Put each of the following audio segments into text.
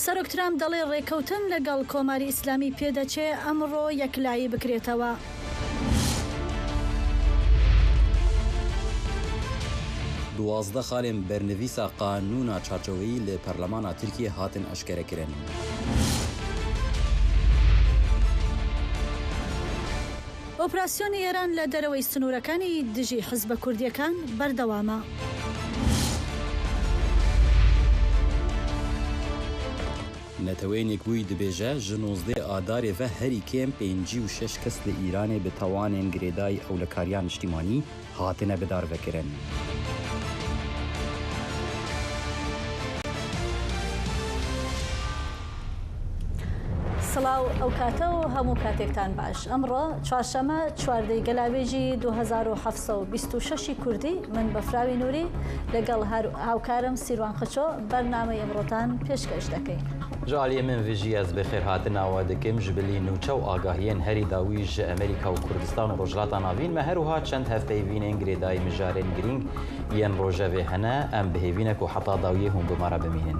سەرۆک ترامپ دەڵێ ڕێکەوتن لەگەڵ کۆماری ئیسلامی پێدەچێ ئەمڕۆ یەکلایی بکرێتەوە. 12 خالên bernivîsa qanûna çarçoveyî li Perlemana Tirkiyê hatin eşkerekirin. ئۆپراسیۆنی ئێران لە دەرەوەی سنوورەکانی دژی حزبە کوردییەکان بەردەوامە. Neteweyên Yekbûyî dibêje, ji nozdeh Adarê ve herî kêm 56 kes li Îranê bi tawanên girêdayî ewlekariya niştîmanî hatine bidarvekirin. سڵاو ئەو کاتە و هەموو کاتێکتان باش ئەمڕۆ چوارشەمە چواردەی گەلاوێژی 2726 کوردی من بەفراوی نووری لەگەڵ هاوکارم سیروان خچۆ بەرنامەی ئەمڕۆتان پێشکەش دەکەین. Ji aliyê min ve jî ez bi xêrhatina we dikim ji bilî nûçe û agahiyên herî dawî ji Amerîka û Kurdistan û Rojhilata Navîn me her wiha çend hevpeyvînên girêdayî mijarên girîng yên rojevê hene em bi hêvî ne ku heta dawiyê hûn bi me re bimînin.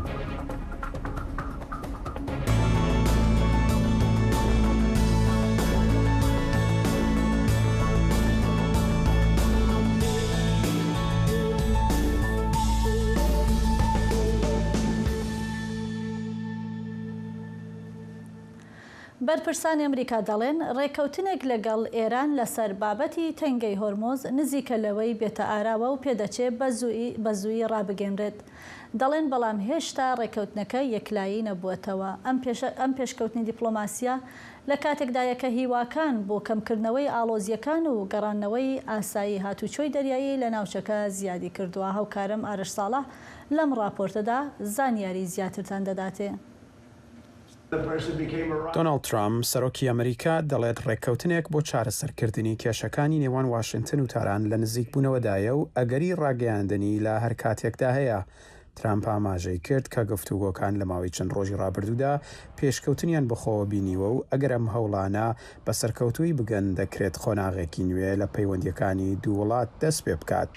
بەرپرسانی ئەمریکا دەڵێن، رێککەوتنێک لەگەڵ ئێران لەسەر بابەتی تەنگەی هۆرمۆز نزیکە لەوەی بێتە ئاراوە و پێدەچێ بەزوویی رابگەنرێت. دەڵێن بەڵام هێشتا رێککەوتنەکە یەکلایی نەبووەتەوە. ئەم پێشکەوتنی دیپلۆماسییە لە کاتێکدایە کە هیواکان بۆ کەمکردنەوەی ئاڵۆزییەکان و گەڕاندنەوەی ئاسایی هاتووچۆی دەریایی لە ناوچەکە زیادی کردووە. هاوکارم ئارەش ساڵح لەم ڕاپۆرتەدا زانیاری زیاترتان دەداتێ. دۆناڵد ترامپ، سەرۆکی ئەمریکا دەڵێت ڕێککەوتنێک بۆ چارەسەرکردنی کێشەکانی نێوان واشنتن و تاران لە نزیکبوونەوەدایە و ئەگەری ڕاگەیاندنی لە هەر کاتێکدا هەیە. ترامپ ئاماژەی کرد کە گفتوگۆکان لە ماوەی چەند ڕۆژی ڕابردوودا پێشکەوتنیان بەخۆوە بینیوە و ئەگەر ئەم هەوڵانە بە سەرکەوتوویی بگەن دەکرێت قۆناغێکی نوێ لە پەیوەندییەکانی دوو وڵات دەستپێبکات.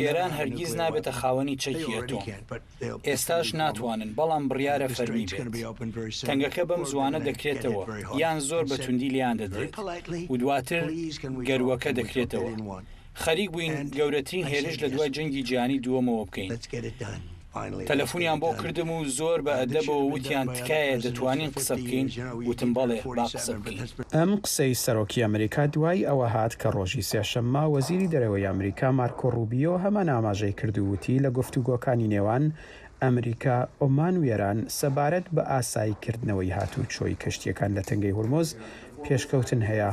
ئێران هەرگیز نابێتە خاوەنی چەکی ئەتۆم. ئێستاش ناتوانن، بەڵام بڕیارە فەرمی بێت. تەنگەکە بەم زووانە دەکرێتەوە یان زۆر بە توندی لێیان دەدرێت و دواتر گەرووەکە دەکرێتەوە. خەریک بووین گەورەترین هێرش لە دوای جەنگی جیهانی دووەمەوە بکەین. تەلەفونیان بۆ کردم و زۆر بە ئەدەبەوە وتیان تکایە دەتوانین قسە بکەین؟ وتم بەڵێ با قسە بکەین. ئەم قسەی سەرۆکی ئەمریکا دوای ئەوە هات کە ڕۆژی سێشەممە وەزیری دەرەوەی ئەمریکا مارکۆ ڕوبیۆ هەمان ئاماژەی کرد و وتی لە گفتوگۆکانی نێوان ئەمریکا، عومان و ئێران سەبارەت بە ئاساییکردنەوەی هاتووچۆی کەشتییەکان لە تەنگەی هورمز پێشکەوتن هەیە،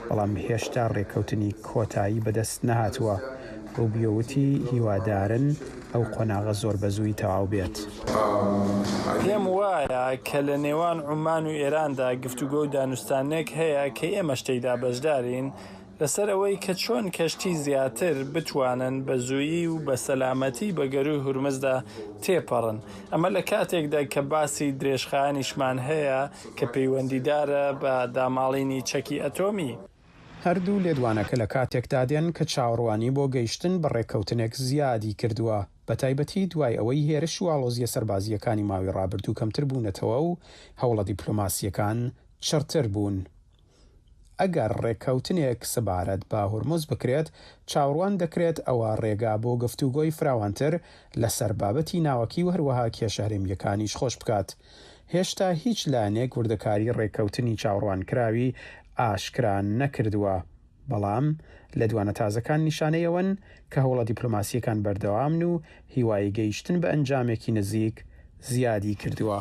بەڵام هێشتا رێککەوتنی کۆتایی بەدەست نەهاتووە. روبیۆ وتی هیوادارن ئەو قۆناغە زۆر بەزوویی تەواو بێت. پێم وایە کە لە نێوان عومان و ئێراندا گفتوگۆ و دانوستانێک هەیە کە ئێمەش تێیدا بەشدارین، لەسەر ئەوەی کە چۆن کەشتی زیاتر بتوانن بە زوویی و بە سەلامەتی بە گەرووی هورمزدا تێپەڕن، ئەمە لە کاتێکدا کە باسی درێژخایەنیشمان هەیە کە پەیوەندیدارە بە داماڵینی چەکی ئەتۆمی. هەردوو لێدوانەکە لە کاتێکدا دێن کە چاوەڕوانی بۆ گەیشتن بە ڕێککەوتنێک زیادی کردووە، بەتایبەتی دوای ئەوەی هێرش و ئاڵۆزییە سەربازییەکانی ماوەی ڕابردوو کەمتر بوونەتەوە و هەوڵە دیپلۆماسییەکان چڕتر بوون. ئەگەر ڕێککەوتنێک سەبارەت بە هورمز بکرێت، چاوەڕوان دەکرێت ئەوە ڕێگا بۆ گفتوگۆی فراوانتر لەسەر بابەتی ناوەکی و هەروەها کێشە هەرێمییەکانیش خۆش بکات. هێشتا هیچ لایەنێک وردەکاری ڕێککەوتنی چاوەڕوانکراوی ئاشکرا نەکردووە، بەڵام لێدوانە تازەکان نیشانەی ئەوەن کە هەوڵە دیپلۆماسییەکان بەردەوامن و هیوای گەیشتن بە ئەنجامێکی نزیک زیادی کردووە.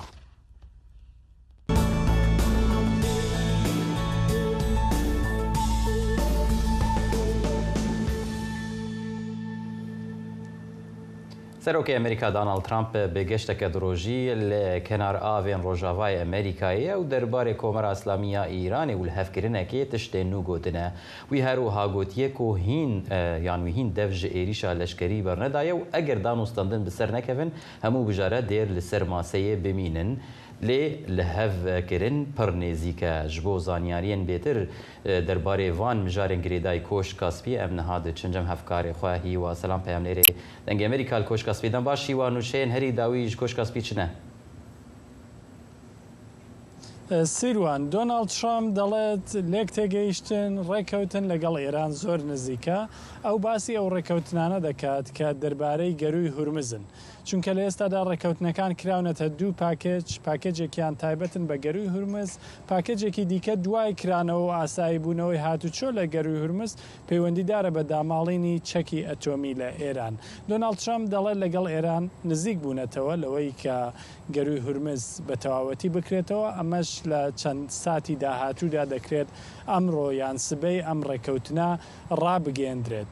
سەرۆکی ئەمریکا داناڵد ترامپ bi geşteke dirojî li kenar avên Rojavayê Amerîkayê ye û derbarê Komara Îslamî ya Îranê û lihevkirinekê tiştên nû gotine. Wî her wiha gotiye ku hîn yan wî hîn dev ji êrîşa leşkerî bernedaye û eger danûstandin bi ser nekevin hemû bijare dêr li ser maseyê bimînin. Lê lihevkirin pir nêzîk e. Ji bo zanyariyên bêtir derbarê van mijarên girêdayî Koşka Spî em niha diçin cem hevkarê xwe Hîwa Selam peyamnêrê Dengê Amerîka li Koşka Spî. Dem baş Hîwa, nûçeyên herî dawî ji Koşka Spî çi ne? سیروان، دۆناڵد ترەمپ دەڵێت، لێکتێگەیشتن، ڕێککەوتن لەگەڵ ئێران زۆر نزیکە. ئەو باسی ئەو ڕێککەوتنانە دەکات کە دەربارەی گەرووی هورمزن. چونکە لە ئێستادا ڕێککەوتنەکان کراونەتە دوو پاکێج، پاکێجێکیان تایبەتن بە گەرووی هورمز، پاکێجێکی دیکە دوای کرانەوە و ئاساییبوونەوەی هاتوچۆ لە گەرووی هورمز پەیوەندیدارە بە داماڵینی چەکی ئەتۆمی لە ئێران. دۆناڵد ترەمپ دەڵێت لەگەڵ ئێران نزیک بوونەتەوە لەوەی کە گەرووی هورمز بە تەواوەتی بکرێتەوە، ئەمەش لە چەند ساتی داهاتوودا دەکرێت ئەمڕۆ یان سبەی ئەم ڕێککەوتنە ڕابگەیەندرێت.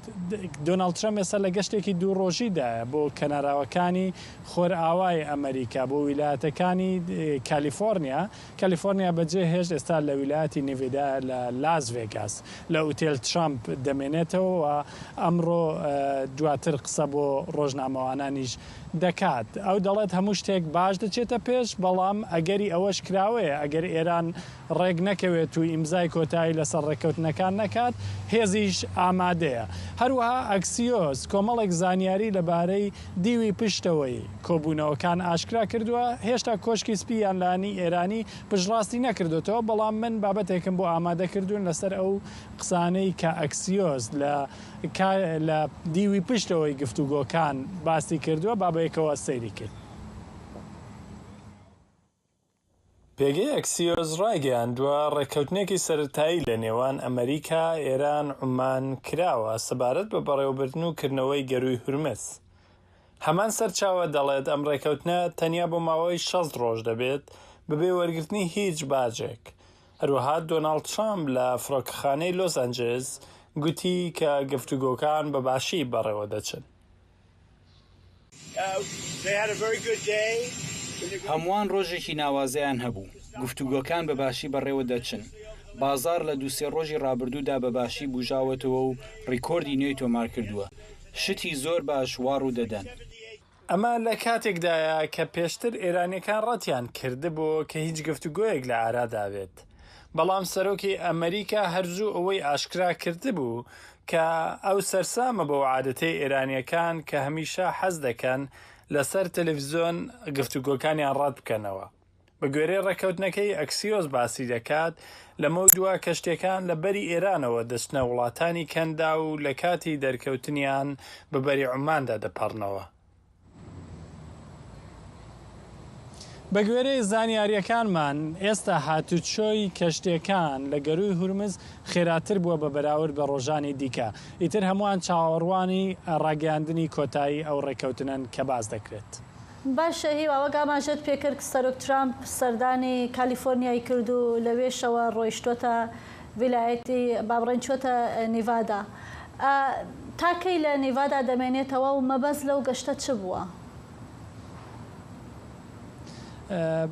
دۆناڵد ترەمپ ئێستا لە گەشتێکی دوو ڕۆژیدایە بۆ کەناراوەکانی خۆرئاوای ئەمەریکا، بۆ ویلایەتەکانی کالیفۆرنیا. کالیفۆرنیا بەجێهێشت، ئێستا لە ویلایەتی نیڤدایە لە لاس ڤێگاس لە ئوتێل ترەمپ دەمێنێتەوە و ئەمڕۆ دواتر قسە بۆ ڕۆژنامەوانانیش دەکات. ئەو دەڵێت هەموو شتێک باش دەچێتە پێش، بەڵام ئەگەری ئەوەش کراوەیە ئەگەر ئێران ڕێک نەکەوێت و ئیمزای کۆتایی لەسەر ڕێککەوتنەکان نەکات، هێزیش ئامادەیە. هەروەها ئەکسیۆس کۆمەڵێک زانیاری لەبارەی دیوی پشتەوەی کۆبوونەوەکان ئاشکرا کردووە، هێشتا کۆشکی سپی یان لایەنی ئێرانی پشتڕاستی نەکردۆتەوە، بەڵام من بابەتێکم بۆ ئامادە کردوون لەسەر ئەو قسانەی کە ئەکسیۆس لە لە دیوی پشتەوەی گفتوگۆکان باسی کردووە، با بەیەکەوە سەیری کەین. پێگەی ئەکسیۆس ڕایگەیاندووە، ڕێککەوتنێکی سەرەتایی لە نێوان ئەمەریکا، ئێران، عومان کراوە سەبارەت بە بەڕێوەبردن و کردنەوەی گەرووی هورمز. هەمان سەرچاوە دەڵێت، ئەم ڕێککەوتنە تەنیا بۆ ماوەی 60 ڕۆژ دەبێت بەبێ وەرگرتنی هیچ باجێک. هەروەها دۆناڵد ترەمپ لە فڕۆکەخانەی لۆس ئەنجلس گوتی کە گفتوگۆکان بە باشی بەڕێوەدەچن. هەمووان ڕۆژێکی ناوازەیان هەبوو. گفتوگۆکان بە باشی بەڕێوە دەچن. بازاڕ لە دوو سێ ڕۆژی ڕابردوودا بە باشی بوژاوەتەوە و ڕیکۆردی نوێی تۆمارکردووە. شتی زۆر باش وا ڕوودەدەن. ئەمە لە کاتێکدایە کە پێشتر ئێرانیەکان ڕەتیان کردبوو کە هیچ گفتوگۆیەک لە ئارادا بێت، بەڵام سەرۆکی ئەمریکا هەر زوو ئەوەی ئاشکرا کردبوو کە ئەو سەرسامە بەو عادەتەی ئێرانیەکان کە هەمیشە حەز دەکەن لەسەر تەلەفزیۆن گفتوگۆکانیان ڕەت بکەنەوە. بە گوێرەی ڕێککەوتنەکەی ئەکسیۆس باسی دەکات، لەمەودوا کەشتیەکان لە بەری ئێرانەوە دەچنە وڵاتانی کەنداو و لە کاتی دەرکەوتنیان بە بەری عوماندا دەپەڕنەوە. بەگوێرەی زانیارییەکانمان، ئێستا هاتوچۆی کەشتییەکان لە گەرووی هورمز خێراتر بووە بە بەراورد بە ڕۆژانی دیکە، ئیتر هەمووان چاوەڕوانی ڕاگەیاندنی کۆتایی ئەو ڕێککەوتنەن کە باس دەکرێت. باشە هیوا، وەک ئاماژەت پێکرد سەرۆک ترامپ سەردانی کالیفۆرنیای کرد و لەوێشەوە ڕۆیشتۆتە ویلایەتی با بڵێین چۆتە نیڤادا. تا کەی لە نیڤادا دەمێنێتەوە و مەبەست لەو گەشتە چ بووە؟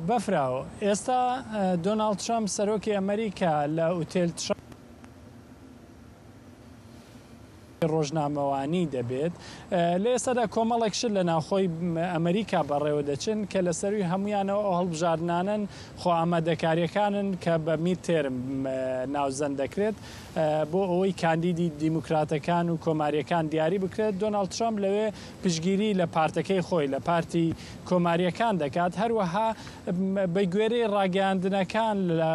بەفراو، ئێستا دۆناڵد ترەمپ سەرۆکی ئەمریکا لە ئوتێل ترەمپ ڕۆژنامەوانی دەبێت. لە ئێستادا کۆمەڵێک شت لە ناوخۆی ئەمریکا بەڕێوە دەچن کە لە سەرووی هەموویانەوە ئەو هەڵبژاردنانەن، خۆ ئامادەکارییەکانن کە بە میدتێرم ناوزەند دەکرێت بۆ ئەوەی کاندیدی دیموکراتەکان و کۆمارییەکان دیاری بکرێت. دۆناڵد ترەمپ لەوێ پشتگیری لە پارتەکەی خۆی لە پارتی کۆمارییەکان دەکات. هەروەها بە گوێرەی ڕاگەیاندنەکان لە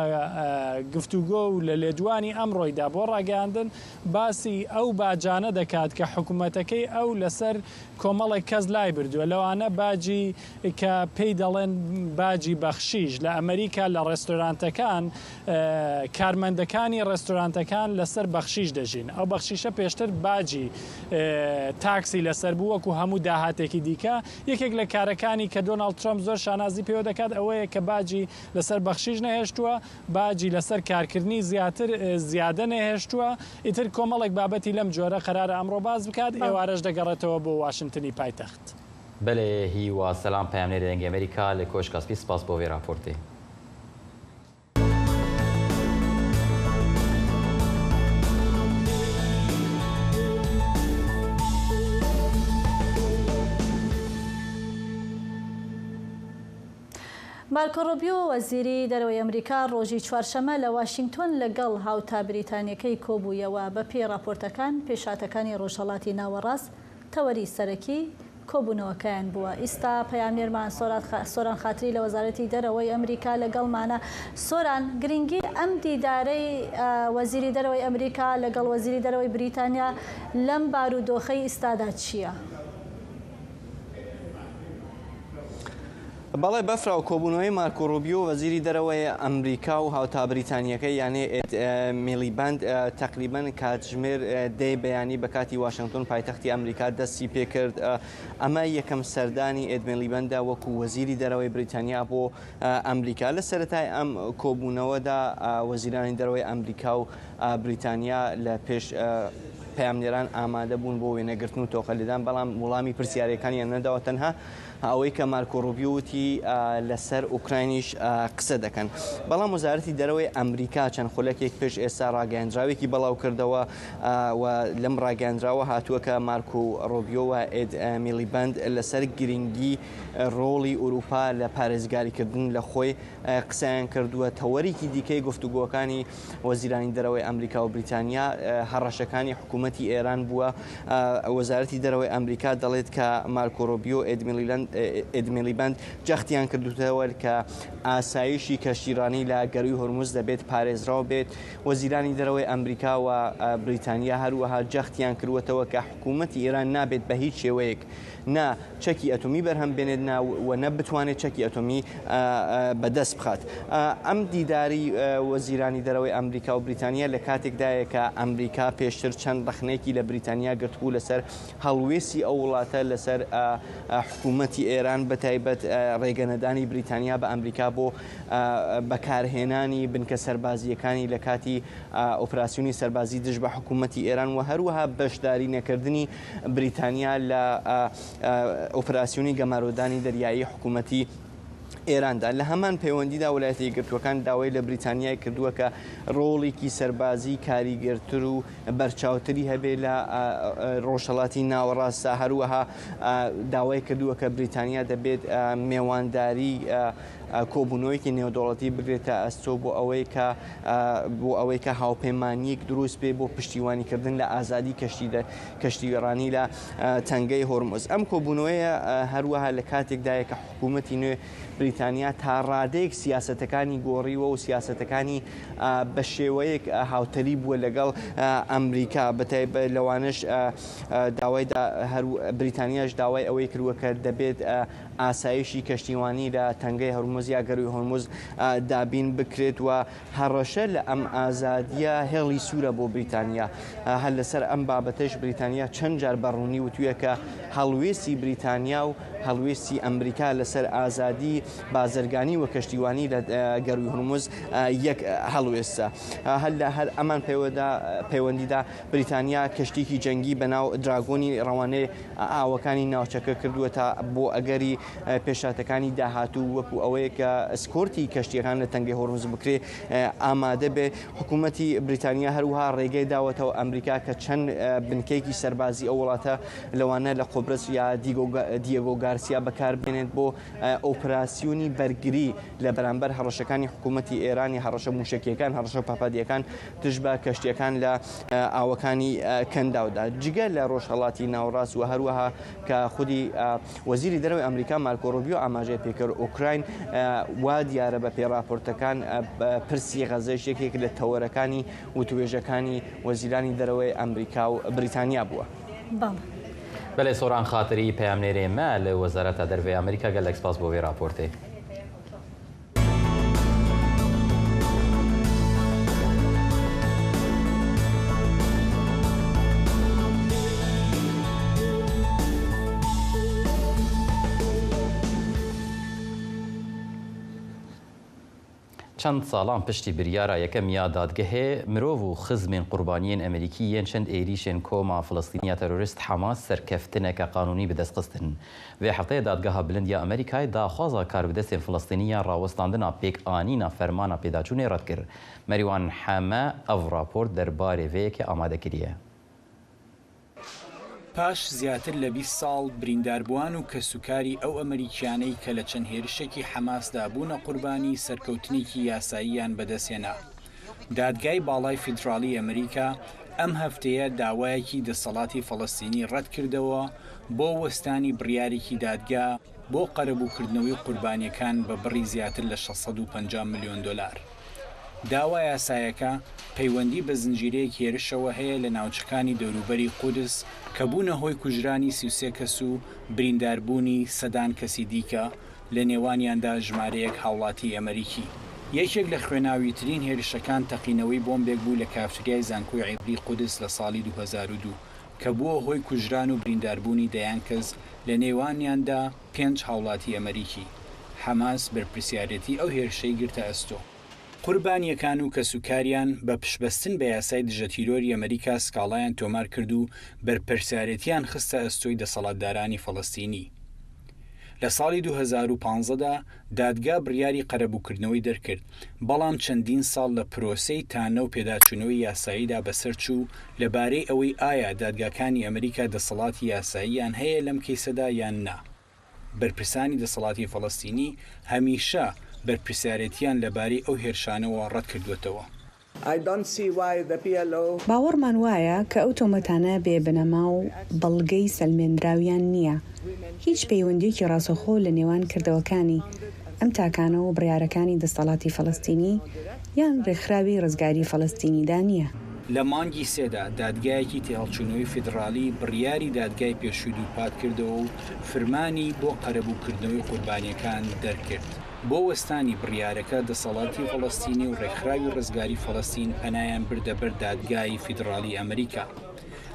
گفتوگۆ و لە لێدوانی ئەمڕۆیدا بۆ ڕاگەیاندن باسی ئەو باجانە دەکات کە حکومەتەکەی ئەو لەسەر کۆمەڵێک کەس لایبردووە، لەوانە باجی کە پێی دەڵێن باجی بەخشیش لە ئەمریکا لە ڕێستۆرانتەکان کارمەندەکانی ڕێستۆرانتەکان لەسەر بەخشیش دەژین، ئەو بەخشیشە پێشتر باجی تاکسی لەسەر بوو وەکو هەموو داهاتێکی دیکە، یەکێک لە کارەکانی کە دۆناڵد ترەمپ زۆر شانازی پێوە دەکات ئەوەیە کە باجی لەسەر بەخشیش نەهێشتووە، باجی لەسەر کارکردنی زیاتر زیادە نەهێشتووە، ئیتر کۆمەڵێک بابەتی لەم جۆرە قەرارە ئەمڕۆ باس بکات، ئێوارەش دەگەڕێتەوە بۆ واشنتنی پایتەخت. بەلێ هیوا سەلام پەیامنێری دەنگی ئەمەریکا لە کۆشکا سپی سپاس بۆ ڤێ راپۆرتێ. مارکۆ ڕۆبیۆ، وەزیری دەرەوەی ئەمریکا ڕۆژی چوارشەممە لە واشینگتۆن لەگەڵ هاوتا بریتانییەکەی کۆبوویەوە. بەپێی ڕاپۆرتەکان، پێشهاتەکانی ڕۆژهەڵاتی ناوەڕاست تەوەری سەرەکی کۆبوونەوەکەیان بووە. ئیستا پەیامنێرمان سۆران خاتری لە وەزارەتی دەرەوەی ئەمریکا لەگەڵمانە. سۆران، گرنگی ئەم دیدارەی وەزیری دەرەوەی ئەمریکا لەگەڵ وەزیری دەرەوەی بریتانیا لەم بارودۆخەی ئیستادا چییە؟ بەڵێ بەفراو کۆبوونەوەی مارکۆ ڕوبیۆ وەزیری دەرەوەی ئەمریکا و هاوتا بریتانییەکەی یانێ ئێد میلیباند تەقریبەن کاتژمێر دەی بەیانی بە کاتی واشنگتۆن پایتەختی ئەمریکا دەستی پێکرد. ئەمە یەکەم سەردانی ئێد میلیبەندە وەکو وەزیری دەرەوەی بریتانیا بۆ ئەمریکا. لە سەرەتای ئەم کۆبوونەوەدا وەزیرانی دەرەوەی ئەمریکا و بریتانیا لە پێش پەیامنێران ئامادە بوون بۆ وێنەگرتن و تۆقەلێدان، بەڵام وڵامی پرسیارەکانیان نەداوە، تەنها ئەوەی کە مارکۆ ڕوبیۆ وتی لەسەر ئۆکراینیش قسە دەکەن. بەڵام وەزارەتی دەرەوەی ئەمریکا چەند خولەکێک پێش ئێستا ڕاگەیاندراوێکی بڵاوکردەوە و لەم ڕاگەیاندراوە هاتووە کە مارکۆ ڕۆبیۆ و ئێد میلیبەند لەسەر گرنگی ڕۆڵی ئورووپا لە پارێزگاریکردن لە خۆی قسەیان کردووە. تەوەرێکی دیکەی گفتوگۆکانی وەزیرانی دەرەوەی ئەمریکا و بریتانیا هەڕەشەکانی حکوومەتی ئێران بووە. وەزارەتی دەرەوەی ئەمریکا دەڵێت کە مارکۆ ڕۆبیۆ و ئێد میلیبەند جەختیان کردووتەوە کە ئاسایشی کەشتیڕانی لە گەرووی هورمز دەبێت پارێزراو بێت. وەزیرانی دەرەوەی ئەمریکا و بریتانیا هەروەها جەختیان کردووەتەوە کە حکوومەتی ئێران نابێت بە هیچ شێوەیەک نە چەکی ئەتۆمی بەرهەم بێنێت نا و نە بتوانێت چەکی ئەتۆمی بەدەست بخات. ئەم دیداری وەزیرانی دەرەوەی ئەمریکا و بریتانیا لە کاتێکدایە کە ئەمریکا پێشتر چەند ڕەخنەیەکی لە بریتانیا گرتبوو لەسەر هەڵوێستی ئەو وڵاتە لەسەر حکوومەتی ئێران بەتایبەت ڕێگەنەدانی بریتانیا بە ئەمریکا بۆ بەکارهێنانی بنکە سەربازییەکانی لە کاتی ئۆپراسیۆنی سەربازی دژ بە حکوومەتی ئێران و هەروەها بەشداری نەکردنی بریتانیا لە ئۆپراسیۆنی گەمارۆدانی دەریایی حکوومەتی ئێراندا. لە هەمان پەیوەندیدا ویلایەتە یەکگرتووەکان داوای لە بریتانیای کردووە کە ڕۆڵێکی سەربازی کاریگەرتر و بەرچاوتری هەبێ لە ڕۆژهەڵاتی ناوەڕاستدا، هەروەها داوای کردووە کە بریتانیا دەبێت مێوانداری کۆبوونەوەیەکی نێودەوڵەتی بگرێتە ئەستۆ بۆ ئەوەی کە بۆ ئەوەی کە هاوپەیمانییەک دروست بێ بۆ پشتیوانیکردن لە ئازادی کەشتی کەشتیڕانی لە تەنگەی هۆرمز. ئەم کۆبوونەوەیە هەروەها لە کاتێکدایە کە حکوومەتی نوێ بریتانیا تا ڕادەیەک سیاسەتەکانی گۆڕیوە و سیاسەتەکانی بە شێوەیەک هاوتەریب بووە لەگەڵ ئەمریکا بەتایبەت لەوانەش داوای بریتانیاش داوای ئەوەی کردووە کە دەبێت ئاسایشی کەشتیوانی لە تەنگەی هورمز یا گەرووی هورمز دابین بکرێت و هەڕەشە لە ئەم ئازادییە هێڵی سوورە بۆ بریتانیا. هەر لەسەر ئەم بابەتەش بریتانیا چەند جار بە ڕوونی وتوویە کە هەڵوێستی بریتانیا و هەڵوێستی ئەمریکا لەسەر ئازادی بازرگانی و کەشتیوانی لە گەرووی هورمز یەک هەڵوێستە. هەر لە هەر ئەمان پەیوەندیدا بریتانیا کەشتیکی جەنگی بە ناو دراگۆنی ڕەوانەی ئاوەکانی ناوچەکە کردووە تا بۆ ئەگەری پێشهاتەکانی داهاتوو وەکو ئەوەیە کە ئسکۆرتی کەشتیەکان لە تەنگەی هۆرمز بکرێ ئامادە بێ. حکوومەتی بریتانیا هەروەها ڕێگەی داوەتەوە ئەمریکا کە چەند بنکەیەکی سەربازی ئەو وڵاتە لەوانە لە قوبرس یا دیگۆ گارسیا بەکار بێنێت بۆ ئۆپراسیۆنی بەرگری لە بەرامبەر هەڕەشەکانی حکوومەتی ئێران یا هەڕەشە مووشەکییەکان، هەڕەشە پەهپادییەکان دژ بە کەشتییەکان لە ئاوەکانی کەنداودا. جگە لە ڕۆژهەڵاتی ناوەڕاست و هەروەها کە خودی وەزیری دەرەوەی ئەمریکا مارکۆ ڕوبیۆ ئاماژەی پێکرد، ئۆکراین وا دیارە بە پێی ڕاپۆرتەکان پرسی غەزەش یەکێک لە تەوەرەکانی وتوێژەکانی وەزیرانی دەرەوەی ئەمریکا و بریتانیا بووە. بەڵێ. بەلێ سۆران خاتری پەیامنێرێ مە لە وەزارەتا دەرڤەی ئەمریکا گەلەک سپاس بۆ وێ راپۆرتێ. چەند ساڵان پشتی بریارا یەکەم یا دادگەهێ، مرۆڤ و خزمێن قوربانیێن ئەمریکی یێن چەند ئێریشێن کۆما فلستینی یا تەرۆریست حەماس سەرکەفتنەکە قانوونی بدەست خستن. ڤێ هەفتەیە دادگەها بلند یا ئەمریکای داخوازا کاربدەستێن فلستینی یا ڕاوەستاندنا پێکئانینا فەرمانا پێداچوونێ ڕەد کر. مەریوان حەمە ئەڤ ڕاپۆرت دەربارێ ڤێ یەکێ ئامادە کریە. پاش زیاتر لە 20 ساڵ، برینداربووان و کەسوکاری ئەو ئەمریکیانەی کە لە چەند هێرشێکی حەماسدا بوونە قوربانی سەرکەوتنێکی یاساییان بەدەستهێنا. دادگای باڵای فیدراڵی ئەمریکا ئەم هەفتەیە داوایەکی دەسەڵاتی فەڵەستینی ڕەتکردەوە بۆ وەستانی بڕیارێکی دادگا بۆ قەرەبووکردنەوەی قوربانییەکان بە بڕی زیاتر لە 650 ملیۆن دۆلار. داوا یاسایەکە پەیوەندی بە زنجیرەیەک هێرشەوە هەیە لە ناوچەکانی دەوروبەری قودس کە بوونە هۆی کوژرانی 33 کەس و برینداربوونی سەدان کەسی دیکە، لە نێوانیاندا ژمارەیەک هاوڵاتی ئەمریکی. یەکێک لە خوێناویترین هێرشەکان تەقینەوەی بۆمبێک بوو لە کافتریای زانکۆی عیبری قودس لە ساڵی 2002 کە بووە هۆی کوژران و برینداربوونی دەیان کەس لە نێوانیاندا پێنج هاوڵاتی ئەمریکی. حەماس بەرپرسیارێتی ئەو هێرشەی گرتە ئەستۆ. قوربانییەکان و کەسوکاریان بە پشتبەستن بە یاسای دژەتیرۆری ئەمریکا سکاڵایان تۆمار کرد و بەرپرسیارێتییان خستە ئەستۆی دەسەڵاتدارانی فەڵەستینی. لە ساڵی 2015 دا دادگا بڕیاری قەرەبووکردنەوەی دەرکرد، بەڵام چەندین ساڵ لە پرۆسەی تانە و پێداچوونەوەی یاساییدا بەسەرچوو لەبارەی ئەوەی ئایا دادگاکانی ئەمریکا دەسەڵاتی یاساییان هەیە لەم کەیسەدا یان نا. بەرپرسانی دەسەڵاتی فەڵەستینی هەمیشە بەرپرسیارێتییان لەبارەی ئەو هێرشانەوە ڕەتکردووەتەوە. باوەڕمان وایە کە ئەو تۆمەتانە بێ بنەما و بەڵگەی سەلمێنراویان نییە. هیچ پەیوەندییەکی ڕاستەوخۆ لە نێوان کردەوەکانی ئەم تاکانە و بڕیارەکانی دەستەڵاتی فەڵەستینی یان ڕێکخراوی ڕزگاری فەڵەستینیدا نییە. لە مانگی سێدا دادگایەکی تێهەڵچوونەوەی فیدڕاڵی بڕیاری دادگای پێشووی دووپاتکردەوە و فرمانی بۆ قەرەبووکردنەوەی قوربانییەکان دەرکرد. بۆ وەستانی بڕیارەکە دەسەڵاتی فەڵەستینی و ڕێکخراوی ڕزگاری فەڵەستین پەنایان بردە بەر دادگای فیدڕاڵی ئەمریکا.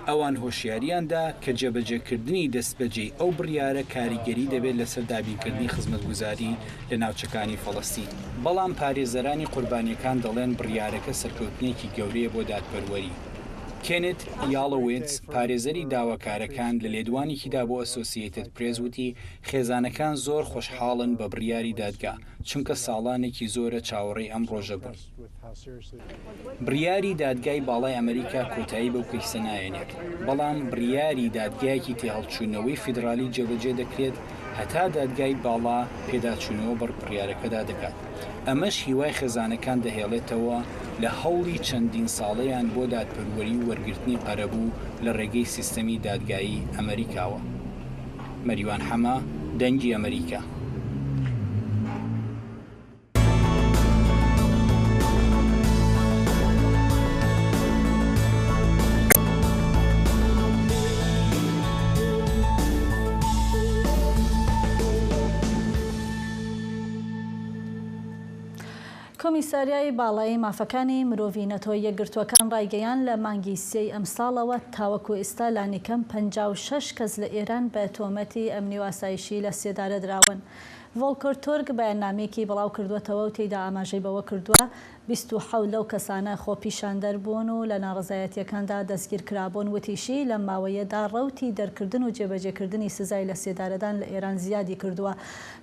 ئەوان هۆشیارییان دا کە جێبەجێکردنی دەستبەجێی ئەو بڕیارە کاریگەری دەبێت لەسەر دابینکردنی خزمەتگوزاری لە ناوچەکانی فەڵەستین. بەڵام پارێزەرانی قوربانییەکان دەڵێن بڕیارەکە سەرکەوتنێکی گەورەیە بۆ دادپەروەری. کێنت یاڵۆویتز، پارێزەری داواکارەکان لە لێدوانێکیدا بۆ ئەسۆسیەیتد پرێس وتی، خێزانەکان زۆر خۆشحاڵن بە بڕیاری دادگا، چونکە ساڵانێکی زۆرە چاوەڕێی ئەم ڕۆژە بوون. بڕیاری دادگای باڵای ئەمریکا کۆتایی بەو کەیسە نایەنێت، بەڵام بڕیاری دادگایەکی تێهەڵچوونەوەی فیدرالی جێبەجێ دەکرێت هەتا دادگای باڵا پێداچوونەوە بە بڕیارەکەدا دەکات، ئەمەش هیوای خێزانەکان دەهێڵێتەوە لە هەوڵی چەندین ساڵەیان بۆ دادپەروەری و وەرگرتنی قەرەبوو لە ڕێگەی سیستەمی دادگایی ئەمریکاوە. مەریوان حەمە، دەنگی ئەمریکا. کۆمیساریای باڵای مافەکانی مرۆڤی نەتەوە یەکگرتووەکان ڕایگەیاند، لە مانگی سێی ئەمساڵەوە تاوەکو ئیستا لانیکەم 56 کەس لە ئێران بە تۆمەتی ئەمنی و ئاسایشی لە سێدارە دراون. ڤۆڵکەر تورک بەیاننامەیەکی بڵاوکردووەتەوە و تێیدا ئاماژەی بەوە کردووە، 27 لەو کەسانە خۆپیشاندەر بوون و لە ناڕەزایەتییەکاندا دەستگیرکرابوون، وتیشی، لەم ماوەیەدا ڕەوتی دەرکردن و جێبەجێکردنی سزای لەسێدارەدان لە ئێران زیادی کردووە.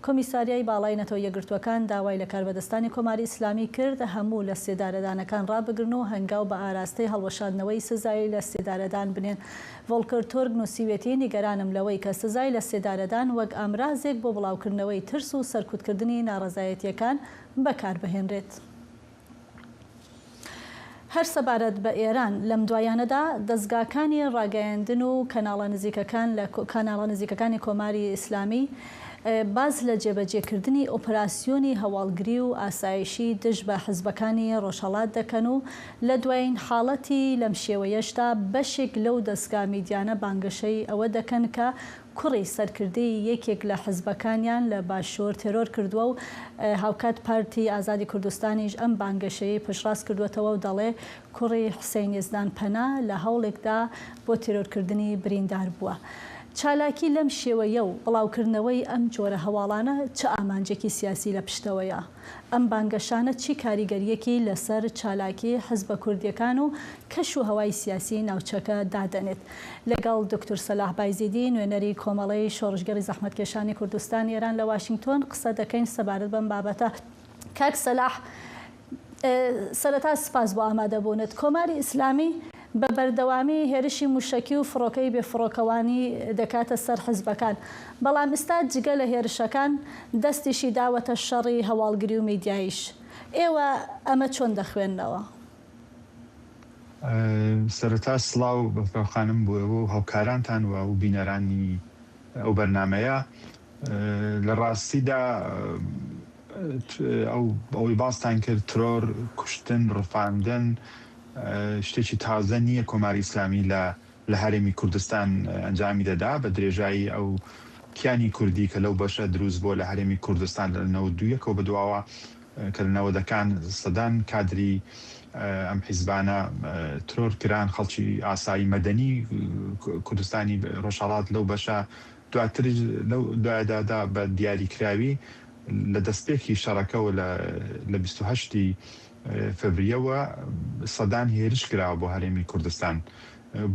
کۆمیساریای باڵای نەتەوە یەکگرتووەکان داوای لە کاربەدەستانی کۆماری ئیسلامی کرد هەموو لەسێدارەدانەکان ڕابگرن و هەنگاو بە ئاراستەی هەڵوەشاندنەوەی سزای لەسێدارەدان بنێن. ڤۆڵکەر تورک نووسیویەتی، نیگەرانم لەوەی کە سزای لەسێدارەدان وەک ئامرازێک بۆ بڵاوکردنەوەی ترس و سەرکوتکردنی ناڕەزایەتییەکان بەکاربهێنرێت. هەر سەبارەت بە ئێران، لەم دواییانەدا دەزگاکانی ڕاگەیاندن و کەناڵە نزیکەکان لە کەناڵە نزیکەکانی کۆماری ئیسلامی باس لە جێبەجێکردنی ئۆپراسیۆنی هەواڵگری و ئاسایشی دژ بە حزبەکانی ڕۆژهەڵات دەکەن و لە دوایین حاڵەتی لەم شێوەیەشدا بەشێک لەو دەزگا میدیانە بانگەشەی ئەوە دەکەن کە کوڕی سەرکردەی یەکێک لە حزبەکانیان لە باشوور تێرۆر کردووە و هاوکات پارتی ئازادی کوردستانیش ئەم بانگەشەیەی پشتڕاست کردووەتەوە و دەڵێ کوڕی حوسەین یەزدان پەنا لە هەوڵێکدا بۆ تێرۆرکردنی بریندار بووە. چالاکی لەم شێوەیە و بڵاوکردنەوەی ئەم جۆرە هەواڵانە چ ئامانجێکی سیاسی لە پشتەوەیە؟ ئەم بانگەشانە چی کاریگەرییەکی لەسەر چالاکی حزبە کوردییەکان و کەش و هەوای سیاسی ناوچەکە دادەنێت؟ لەگەڵ دوکتور سەلاح بایزیدی نوێنەری کۆمەڵەی شۆڕشگێڕی زەحمەتکێشانی کوردستان ئێران لە واشینگتۆن قسە دەکەین سەبارەت بەم بابەتە. کاک سەلاح سەرەتا سپاس بۆ ئامادەبوونت. کۆماری ئیسلامی. بە بەردەوامی هێرشی موشەکی و فڕۆکەی بێ فڕۆکەوانی دەکاتە سەر حزبەکان، بەڵام ئیستا جگە لە هێرشەکان دەستیشی داوەتە شەڕی هەواڵگری و میدیاییش. ئێوە ئەمە چۆن دەخوێننەوە؟ سەرەتا سڵاو بەفراو خانم بۆ ئێوە و هاوکارانتان و و بینەرانی ئەو بەرنامەیە. لە ڕاستیدا ئەو ئەوەی باستان کرد ترۆر، کوشتن، ڕفاندن شتێکی تازە نییە کۆماری ئیسلامی لە لە هەرێمی کوردستان ئەنجامی دەدا بە درێژایی ئەو کیانی کوردی کە لەو بەشە دروست بووە لە هەرێمی کوردستان لە 91 ەوە بەدواوە کە لە نەوەدەکان سەدان کادری ئەم حیزبانە ترۆر کران خەڵکی ئاسایی مەدەنی کوردستانی ڕۆژهەڵات لەو بەشە دواتریش لەو دوایەدادا بە دیاریکراوی لە دەستپێکی شەڕەکەوە لە لە 28 ی فەبریەوە سەدان هێرش کراوە بۆ هەرێمی کوردستان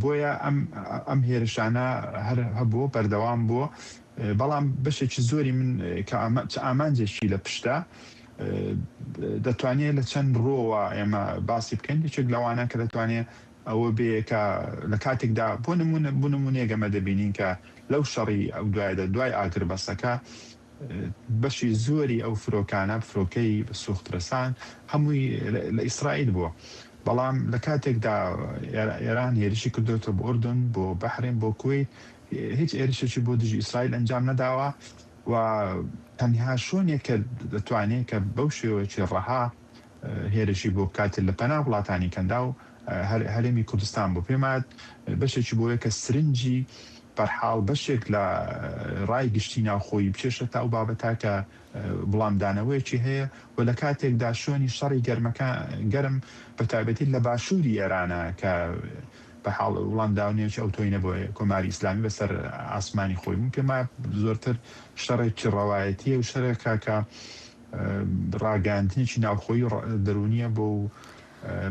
بۆیە ئەم ئەم هێرشانە هەر هەبووە بەردەوام بووە بەڵام بەشێکی زۆری من کە چ ئامانجێکی لە پشتە دەتوانێت لە چەند ڕۆوە ئێمە باسی بکەین یەکێک لەوانە کە دەتوانێت ئەوە بێ کە لە کاتێکدا بۆ نمونە بۆ نمونەیەک ئەمە دەبینین کە لەو شەڕی ئەو دوایدا دوای ئاگربەسەکە بەشی زۆری ئەو فرۆکانە فرۆکەی سوخترەسان هەمووی لە ئیسرائیل بووە بەڵام لە کاتێکدا ئێران هێرشی کردوێتەوە بۆ ئوردن بۆ بەحرێن بۆ کوەیت هیچ هێرشێکی بۆ دژی ئیسرائیل ئەنجام نەداوە و تەنها شوێنێک کە دەتوانێت کە بەو شێوەیەکی ڕەها هێرشی بۆ بکات لە پەنا وڵاتانی کەنداو هەرێمی کوردستان بۆ پێمات بەشێکی بۆیە کە سرنجی بەرحاڵ بەشێک لە ڕای گشتی ناوخۆیی بکێشێتە ئەو بابەتە کە وڵامدانەوەیەکی هەیە و لە کاتێکدا شوێنی شەڕی گەرمەکە گەرم بە تایبەتی لە باشووری ئێرانە کە بە حاڵ وڵامداونەیەکی ئەوتۆی نەبووە کۆماری ئیسلامی بەسەر ئاسمانی خۆی من پێم وایە زۆرتر شەڕێکی ڕەوایەتییە و شەرێکە کە ڕاگەیاندنێکی ناوخۆیی و دەروونییە بۆ و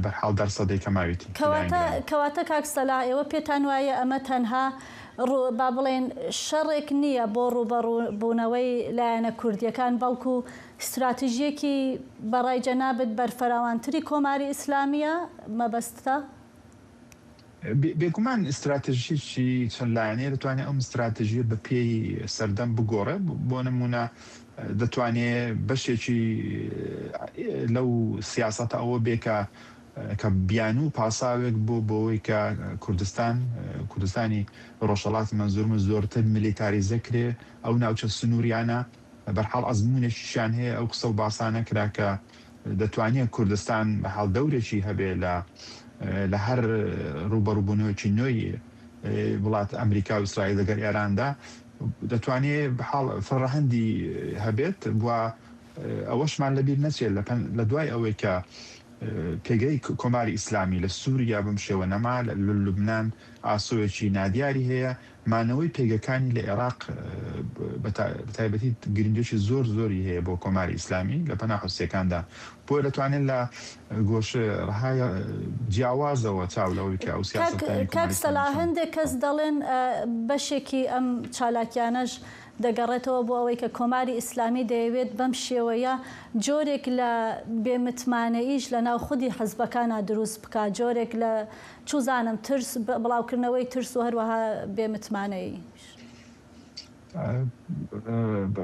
بەرحاڵ دەرسەدەی کە ماویتی کەواتە کەواتە کاک سەلاح ئێوە پێتان وایە ئەمە تەنها ڕوو با بڵێین شەڕێک نییە بۆ ڕووبەڕوو بوونەوەی لایەنە کوردییەکان بەڵکو ستراتیژییەکی بە ڕای جەنابت بەرفراوانتری کۆماری ئیسلامییە مەبەستتە؟ بێگومان ستراتیژیی چەند لایەنەیە دەتوانێت ئەم ستراتیژیە بە پێی سەردەم بگۆڕێ بۆ نمونە دەتوانێ بەشێکی لەو سیاسەتە ئەوە بێ کە کە بیانوو و پاساوێک بۆ بۆوەی کە کوردستان کوردستانی ڕۆژهەڵات مەنزوورمە زۆرتر میلیتاریزە کرێ ئەو ناوچە سنووریانە بەرحاڵ ئەزموونێکیشیان هەیە ئەو قسە و باسانە کرا کە دەتوانێ کوردستان بەحاڵ دەورێکی هەبێ لە لە هەر ڕووبەڕووبوونەوەکی نوێی وڵات ئەمریکا و ئیسرائیل لەگەر ئێراندا دەتوانێ بەحاڵ فرەڕەهەندی هەبێت و ئەوەشمان لەبیر نەچێت لە دوای ئەوەی کە پێگەی کۆماری ئیسلامی لە سووریا بەم شێوە نەما لە لوبنان ئاسۆیەکی نادیاری هەیە مانەوەی پێگەکانی لە ئێراق بە تایبەتی گرنگیەکی زۆر زۆری هەیە بۆ کۆماری ئیسلامی لە پەنا حوسیەکاندا بۆیە دەتوانێت لە گۆشە ڕەهای جیاوازەوە چاو لەوەی کە ئەو سیاسەتانی کاک کۆماری ئیسلامی سەلاح چۆن هەندێک کەس دەڵێن بەشێکی ئەم چالاکیانەش دەگەڕێتەوە بۆ ئەوەی کە کۆماری ئیسلامی دەیەوێت بەم شێوەیە جۆرێک لە بێ متمانەییش لە ناو خودی حزبەکانا دروست بکات جۆرێک لە چوزانم ترس، بڵاوکردنەوەی ترس و هەروەها بێ متمانەییش.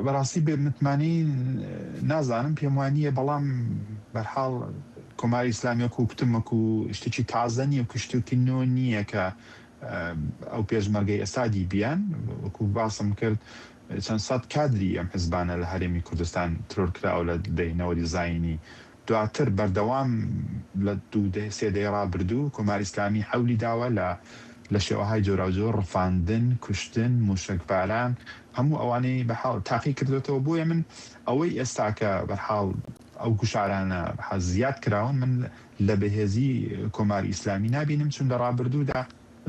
بەڕاستی بێ متمانەیی نازانم پێم وا نییە بەڵام بەرحاڵ کۆماری ئیسلامی وەکوو کوتم وەکوو شتێکی تازە نییە وەکوو شتێکی نۆ نییە کە ئەو پێشمەرگەی ئێستا دیبیان وەکوو باسم کرد چەند سەد کادری ئەم حزبانە لە هەرێمی کوردستان ترۆر کراوە لە دەی نەوەدی زایینی دواتر بەردەوام لە دوو دەیە سێ دەیە ڕابردوو کۆماری ئیسلامی حەولی داوە لە لە شێوەهای جۆراوجۆر ڕفاندن، کوشتن، مووشەکباران هەموو ئەوانەی بە حاڵ تاقی کردۆتەوە بۆیە من ئەوەی ئێستا کە بەرحاڵ ئەو گوشارانە بە زیاد کراون من لە بەهێزی کۆماری ئیسلامی نابینم چون لە ڕابردوودا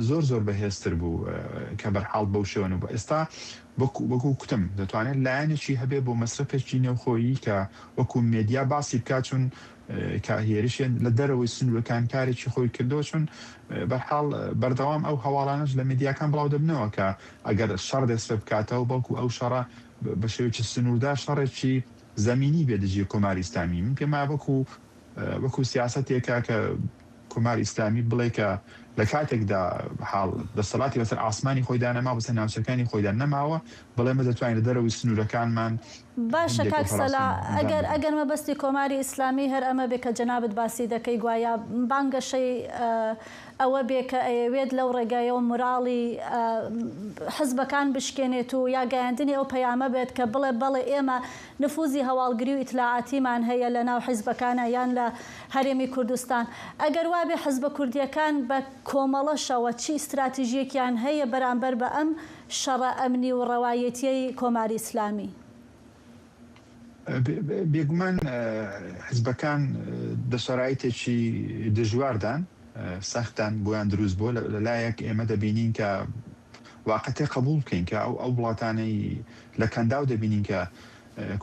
زۆر زۆر بەهێزتر بوو کە بەرحاڵ بەو شێوە نەبوو ئێستا وەکو وەکو کوتم دەتوانێت لایەنێکی هەبێ بۆ مەسرەفێکی نێوخۆیی کە وەکو مێدیا باسی بکات چون کە هێرشێن لە دەرەوەی سنوورەکان کارێکی خۆی کردەوە چون بەرحاڵ بەردەوام ئەو هەواڵانەش لە مێدیاکان بڵاو دەبنەوە کە ئەگەر شەڕ دەست پێ بکاتەوە بەڵکو ئەو شەڕە بە شێوەیەکی سنووردار شەڕێکی زەمینی بێ دژی کۆماری ئیسلامی من پێم وایە وەکو وەکو سیاسەتێکە کە کۆماری ئیسلامی بڵێ کە لە کاتێکدا حاڵ دەسەڵاتی بەسەر ئاسمانی خۆیدا نەماوە، بەسەر ناوچەکانی خۆیدا نەماوە، بەڵێ ئێمە دەتوانین لە دەرەوەی سنوورەکانمان باشە هەندێک کاک ئۆپەراسیۆن سەلاح ئەنجام ئەگەر بدەین. ئەگەر مەبەستی کۆماری ئیسلامی هەر ئەمە بێ کە جەنابت باسی دەکەی گوایا بانگەشەی ئەوە بێ کە ئەیەوێت لەو ڕێگایەوە موراڵی حزبەکان بشکێنێت و یا گەیاندنی ئەو پەیامە بێت کە بڵێ بەڵێ ئێمە نفوزی هەواڵگری و ئیتلاعاتیمان هەیە لە ناو حیزبەکانا یان لە هەرێمی کوردستان. ئەگەر وابێ حزبە کوردییەکان بە کۆمەڵەشەوە چ ئیستراتیژییەکیان هەیە بەرامبەر بە ئەم شەڕە ئەمنی و ڕەوایەتییەی کۆماری ئیسلامی؟ بێگومان حزبەکان دە شەرایتێکی دژواردان، سەختدان بۆیان دروست بووە. لە لایەک ئێمە دەبینین کە واقعتێ قبوڵ بکەین کە ئەو ئەو وڵاتانەی لە کەنداو دەبینین کە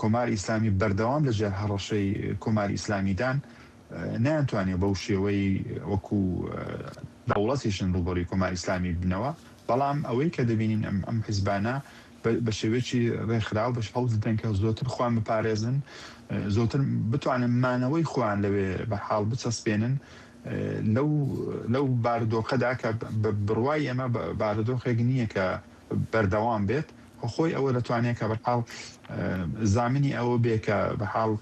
کۆماری ئیسلامی بەردەوام لە ژێر هەڕەشەی کۆماری ئیسلامیدان نەیانتوانیوە بەو شێوەی وەکو دەوڵەتیشن ڕووبەڕووی کۆماری ئیسلامی ببنەوە بەڵام ئەوەی کە دەبینین ئەم ئەم حیزبانە بە شێوەیەکی ڕێکخراو بەش هەوڵ دەدەن کە زۆرتر خۆیان بپارێزن زۆرتر بتوانن مانەوەی خۆیان لەوێ بە حاڵ بچەسپێنن لەو لەو بارودۆخەدا کە بە بڕوای ئێمە بارودۆخێک نییە کە بەردەوام بێت خۆی ئەوە دەتوانێت کە بەرحاڵ زامنی ئەوە بێ کە بەحاڵ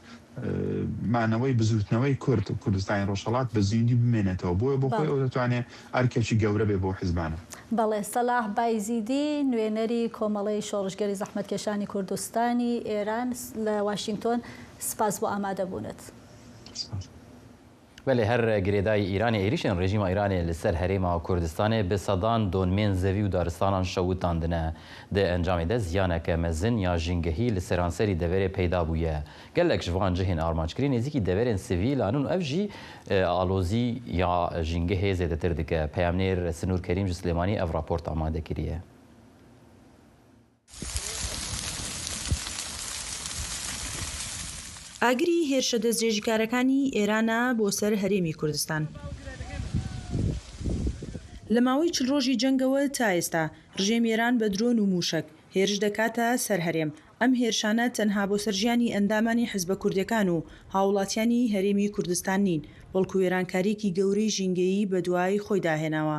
مانەوەی بزووتنەوەی کورد و کوردستانی ڕۆژهەڵات بە زیندووی بمێنێتەوە بۆیە بۆ خۆی بەڵێ. ئەو دەتوانێ ئەرکێکی گەورە بێ بۆ حیزبانە. بەڵێ سەلاح بایزیدی نوێنەری کۆمەڵەی شۆڕشگێری زەحمەتکێشانی کوردستانی ئێران لە واشینگتۆن سپاس بۆ ئامادەبوونت. سپاس. بەلێ هەر گرێدای ئیرانێ ئێریشێن رێژیما ئیرانێ li ser herêma Kurdistanê bi sedan donmên zevî û daristanan şewitandine. Di encamê de ziyaneke mezin ya jîngehî li seranserî deverê peyda bûye. Gelek ji van cihên armanckirî nêzîkî deverên sivîlan in û ev jî alozî ya jîngehê zêdetir dike. Peyamnêr Sinûr Kerîm ji Silêmanî ev raport amade kiriye. ئاگری هێرشە دەستدرێژیکارەکانی ئێرانە بۆ سەر هەرێمی کوردستان. لە ماوەی چل ڕۆژی جەنگەوە تا ئێستا ڕژێمی ئێران بە درۆن و مووشەک هێرش دەکاتە سەر هەرێم، ئەم هێرشانە تەنها بۆ سەر ژیانی ئەندامانی حزبە کوردیەکان و هاوڵاتیانی هەرێمی کوردستان نین، بەڵکو وێرانکاریەکی گەورەی ژینگەیی بەدوای خۆیدا هێناوە.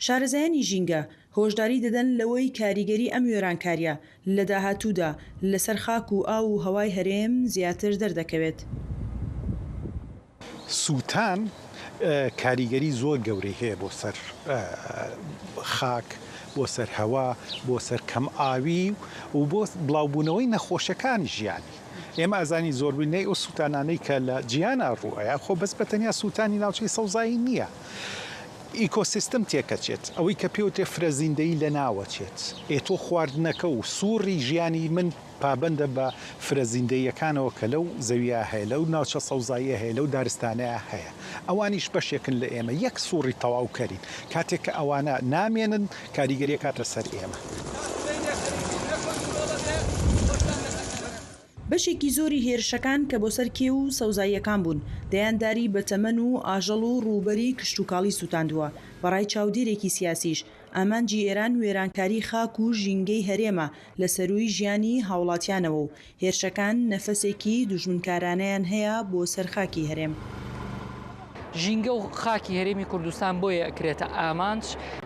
شارەزایانی ژینگە هۆشداری دەدەن لەوەی کاریگەری ئەم وێرانکارییە لە داهاتوودا لەسەر خاک و ئاو و هەوای هەرێم زیاتر دەردەکەوێت. سووتان کاریگەری زۆر گەورەی هەیە بۆ سەر خاک، بۆ سەر هەوا، بۆ سەر کەم ئاوی و بۆ بڵاوبوونەوەی نەخۆشیەکانی ژیانی. ئێمە ئەزانین زۆربینەی ئەو سووتانانەی کە لە جیهانا ڕووئەیا خۆ بەس بە تەنیا سووتانی ناوچەی سەوزایی نییە. ئیکۆسیستم تێکەچێت، ئەوەی کە پێوترێ فرەزیندەیی لەناوەچێت. ئێ تۆ خواردنەکە و سووڕی ژیانی من پابەندە بە فرە زیندەییەکانەوە کە لەو زەوییە هەیە، لەو ناوچە سەوزاییە هەیە، لەو دارستانەیا هەیە. ئەوانیش بەشێکن لە ئێمە، یەک سووڕی تەواوکەرین. کاتێک کە ئەوانە نامێنن، کاریگەری ئەکاتە سەر ئێمە. بەشێکی زۆری هێرشەکان کە بۆ سەر کێو و سەوزاییەکان بوون، دەیان داری بەتەمەن و ئاژەڵ و ڕووبەری کشتوکاڵی سووتاندووە. بە ڕای چاودێرێکی سیاسیش، ئامانجی ئێران وێرانکاری خاک و ژینگەی هەرێمە لە سەرووی ژیانی هاوڵاتیانەوە و هێرشەکان نەفەسێکی دوژمنکارانەیان هەیە بۆ سەر خاکی هەرێم. ژینگە و خاکی هەرێمی کوردستان بۆیە ئەکرێتە ئامانج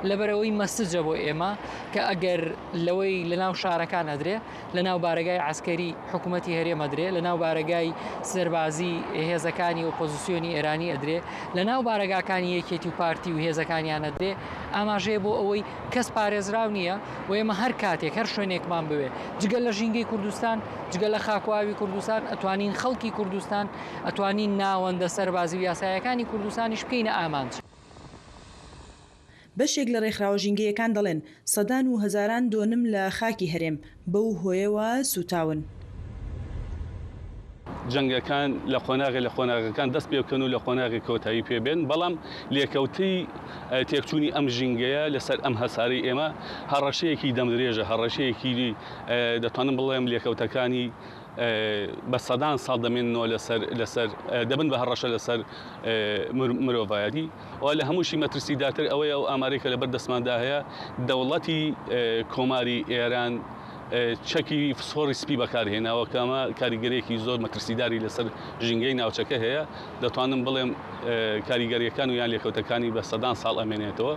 لەبەرئەوەی مەسجە بۆ ئێمە کە ئەگەر لەوەی لەناو شارەکان ئەدرێ لە ناو بارەگای عەسکەری حکوومەتی هەرێم ئەدرێ، لە ناو بارەگای سەربازی هێزەکانی ئۆپۆزیسیۆنی ئێرانی ئەدرێ، لە ناو بارەگاکانی یەکێتی و پارتی و هێزەکانیان ئەدرێ، ئاماژەیە بۆ ئەوەی کەس پارێزراو نییە و ئێمە هەر کاتێک هەر شوێنێکمان بوێ جگە لە ژینگەی کوردستان، جگە لە خاک و ئاوی کوردستان، ئەتوانین خەڵکی کوردستان، ئەتوانین ناوەندە سەربازی و یاسایەکانی کوردستانیش بکەینە ئامانج. بەشێک لە رێکخراوە ژینگەیەکان دەڵێن، سەدان و هەزاران دۆنم لە خاکی هەرێم بەو هۆیەوە سووتاون. جەنگەکان لە قۆناغێ لە قۆناغەکان دەست پێ بکەن و لە قۆناغێک کۆتایی پێ بێن، بەڵام لێکەوتەی تێکچوونی ئەم ژینگەیە لەسەر ئەم هەسارەی ئێمە هەڕەشەیەکی دەمدرێژە، هەڕەشەیەکی دەتوانم بڵێم لێکەوتەکانی بە سەدان ساڵ دەمێننەوە لەسەر لەسەر دەبن بە هەڕەشە لەسەر مرۆڤایەتی و لە هەمووشی مەترسیدارتر ئەوەیە ئەو ئامارەی کە لەبەر دەستماندا هەیە دەوڵەتی کۆماری ئێران. چەکی فسفۆڕی سپی بەکارهێناوە کە ئەمە کاریگەرییەکی زۆر مەترسیداری لەسەر ژینگەی ناوچەکە هەیە، دەتوانم بڵێم کاریگەرییەکان و یان لێکەوتەکانی بە سەدان ساڵ ئەمێنێتەوە.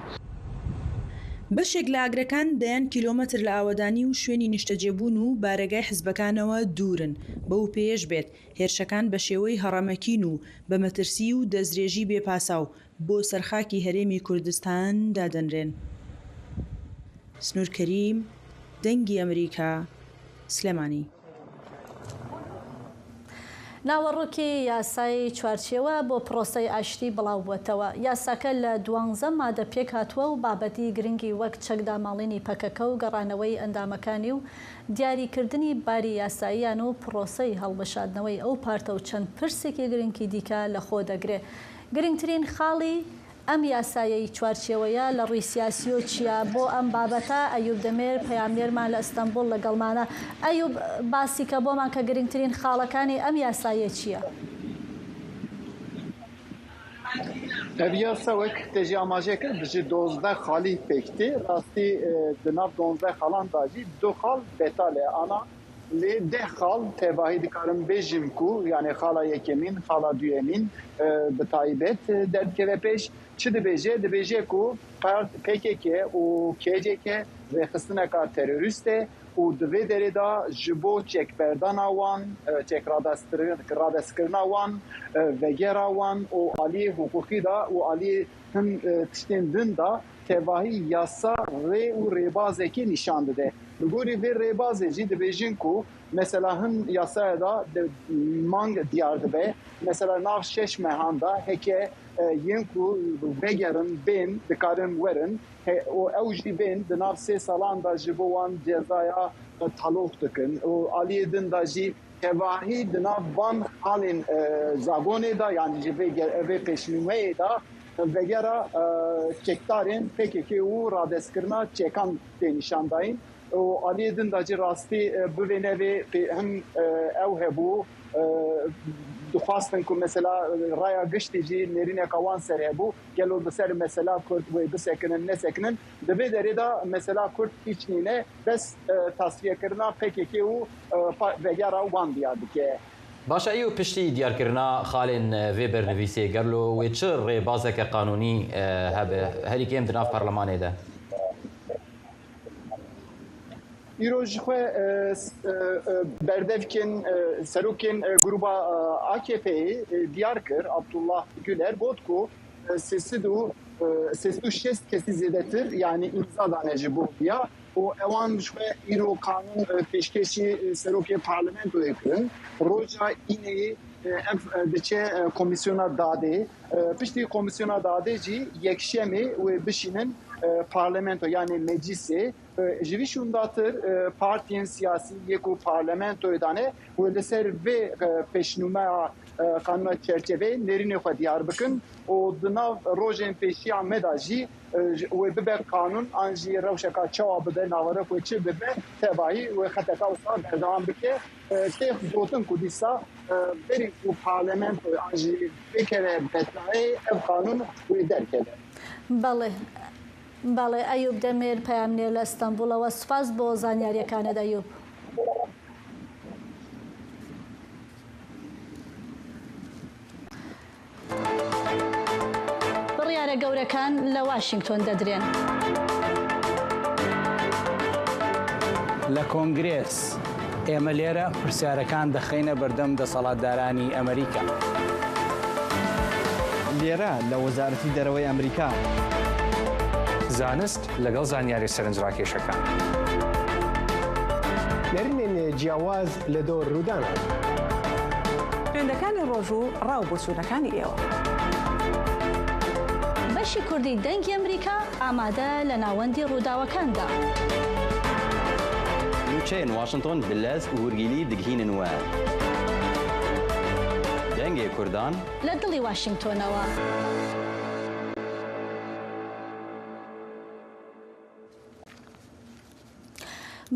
بەشێک لە ئاگرەکان دەیان کیلۆمەتر لە ئاوەدانی و شوێنی نیشتەجێبوون و بارەگای حزبەکانەوە دوورن، بەو پێیەش بێت هێرشەکان بە شێوەی هەڕەمەکین و بە مەترسی و دەستدرێژی بێ پاساو بۆ سەر خاکی هەرێمی کوردستان دادەنرێن. سنوور کەریم، دەنگی ئەمریکا، سلێمانی. ناوەڕۆکی یاسای چوارچێوە بۆ پرۆسەی ئاشتی بڵاوبووەتەوە. یاساکە لە دوانزە مادە پێکهاتووە و بابەتی گرنگی وەک چەکداماڵینی پەکەکە و گەڕانەوەی ئەندامەکانی و دیاریکردنی باری یاساییان و پرۆسەی هەڵوەشاندنەوەی ئەو پارتە و چەند پرسێکی گرنکی دیکە لەخۆدەگرێ. گرنگترین خاڵی ئەم یاسایەی چوارچێوەیە لە ڕووی سیاسییۆ چییە؟ بۆ ئەم بابەتە ئەیوب دەمێر پەیامنێرمان لە ئستەنبوڵ لەگەڵمانە. ئەیوب باسی کە بۆمان کە گرنگترین خاڵەکانی ئەم یاسایە چییە؟ Ev yasa wek te jî amaje kir ji 12 xalî pêk tê. Rastî di nav 12 xalan da jî du xal betal e. Ana Lê deh xal tevahî dikarim bêjim ku yanê xala yekemîn, xala duyemîn bi taybet derdikeve pêş. Çi dibêje? Dibêje ku pkk û KCK rêxistineka terorîst e û di vê derê de ji bo çekberdana wan, çekradestkirina wan, vegera wan û aliyê hiqûqî de û aliyê hin tiştên din de tevahî yasa rê û rêbazekê nîşan dide. Li gorî vê rêbazê jî dibêjin ku mesela hin yasaya de mang diyar dibe, mesela nav şeş mehan de heke yên ku vegerin bên dikarin werin û ew jî bên di nav sê salan de ji bo wan cezaya taloq dikin û aliyê din de jî tevahî di nav van xalên zagonê de yanî ji vê pêşnûmeyê de vegera çekdarên pkk û radestkirina çekan tê nîşandayîn û aliyê din de jî rastî bivê nevê hin ew hebû dixwastin ku mesela raya giştî jî nêrîneka wan ser hebû gelo li ser mesela Kurd wê bisekinin nesekinin di vê derê de mesela Kurd hîç nîne bes tasfiyekirina pkk û vegera wan diyar dike. Baş e îro piştî diyarkirina xalên vê bernivîsê gelo wê çi rêbazeke qanûnî hebe herî kêm di nav parlemanê de? Îro ji xwe berdevkên serokên grûba AKP'ê diyar kir Abdullah Güler got ku 360 kesî zêdetir yanî îmza dane ji bo viya û ewan ji xwe îro qanûn pêşkêşî serokê parlamentoyê kirin. Roja Îneyê ev diçe Komîsyona Dadê. Piştî Komîsyona Dadê jî Yekşemê wê bişînin parlamento yanî meclîsê. Ji vî şûndatir partiyên siyasî yê ku parlamentoyê dane wê li ser vê pêşnûmeya qanûna çerçeveyê nêrînê xwe diyar bikin û di nav rojên pêşiya me de jî wê bibe qanûn an jî rewşeka çawa bibe, naverok wê çi bibe tevahî wê xeteka wisa berdewam bike. Tê gotin ku dîsa berî ku parlamentoyê an jî bikeve betlayê ev qanûn wê derkeve. Belê Belê Eyûb Demir پەیامنێر لە ئیستەنبوڵەوە سوپاس بۆ زانیاریەکانت ئەیوب. بڕیارە گەورەکان لە واشینگتۆن دەدرێن. لە کۆنگرێس، ئێمە لێرە پرسیارەکان دەخەینە بەردەم دەسەڵاتدارانی ئەمریکا. لێرە لە وەزارەتی دەرەوەی ئەمریکا. زانست لەگەڵ زانیاریە سەرنجڕاکێشەکان. نەرینێن جیاواز لە دۆر روودانان. ترێندەکانی ڕۆژ و ڕا و بۆچوونەکانی ئێوە. بەشی کوردی دەنگی ئەمریکا ئامادە لە ناوەندی ڕووداوەکاندا. Nûçeyên Washington bi lez û hûrgîlî digihînin we. Dengê Kurdan. لە دڵی واشینگتۆنەوە.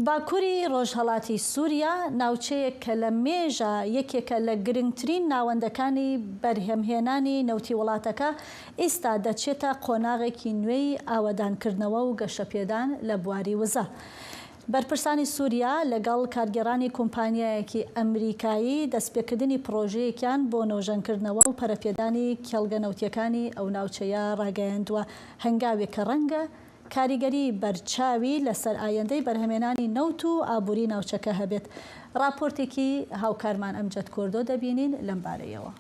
باکوری ڕۆژهەڵاتی سوریا ناوچەیەک کە لە مێژە یەکێکە لە گرنگترین ناوەندەکانی بەرهەمهێنانی نەوتی وڵاتەکە، ئیستا دەچێتە قۆناغێکی نوێی ئاوەدانکردنەوە و گەشەپێدان لە بواری وزە. بەرپرسانی سووریا لەگەڵ کارگێڕانی کۆمپانیایەکی ئەمریکایی دەستپێکردنی پڕۆژەیەکیان بۆ نۆژەنکردنەوە و پەرەپێدانی کێڵگە نەوتییەکانی ئەو ناوچەیە ڕاگەیاندووە، هەنگاوێک کە ڕەنگە کاریگەری بەرچاوی لەسەر ئایندەی بەرهەمێنانی نەوت و ئابووری ناوچەکە هەبێت. ڕاپۆرتێکی هاوکارمان ئەمجەد کۆردۆ دەبینین لەمبارەیەوە.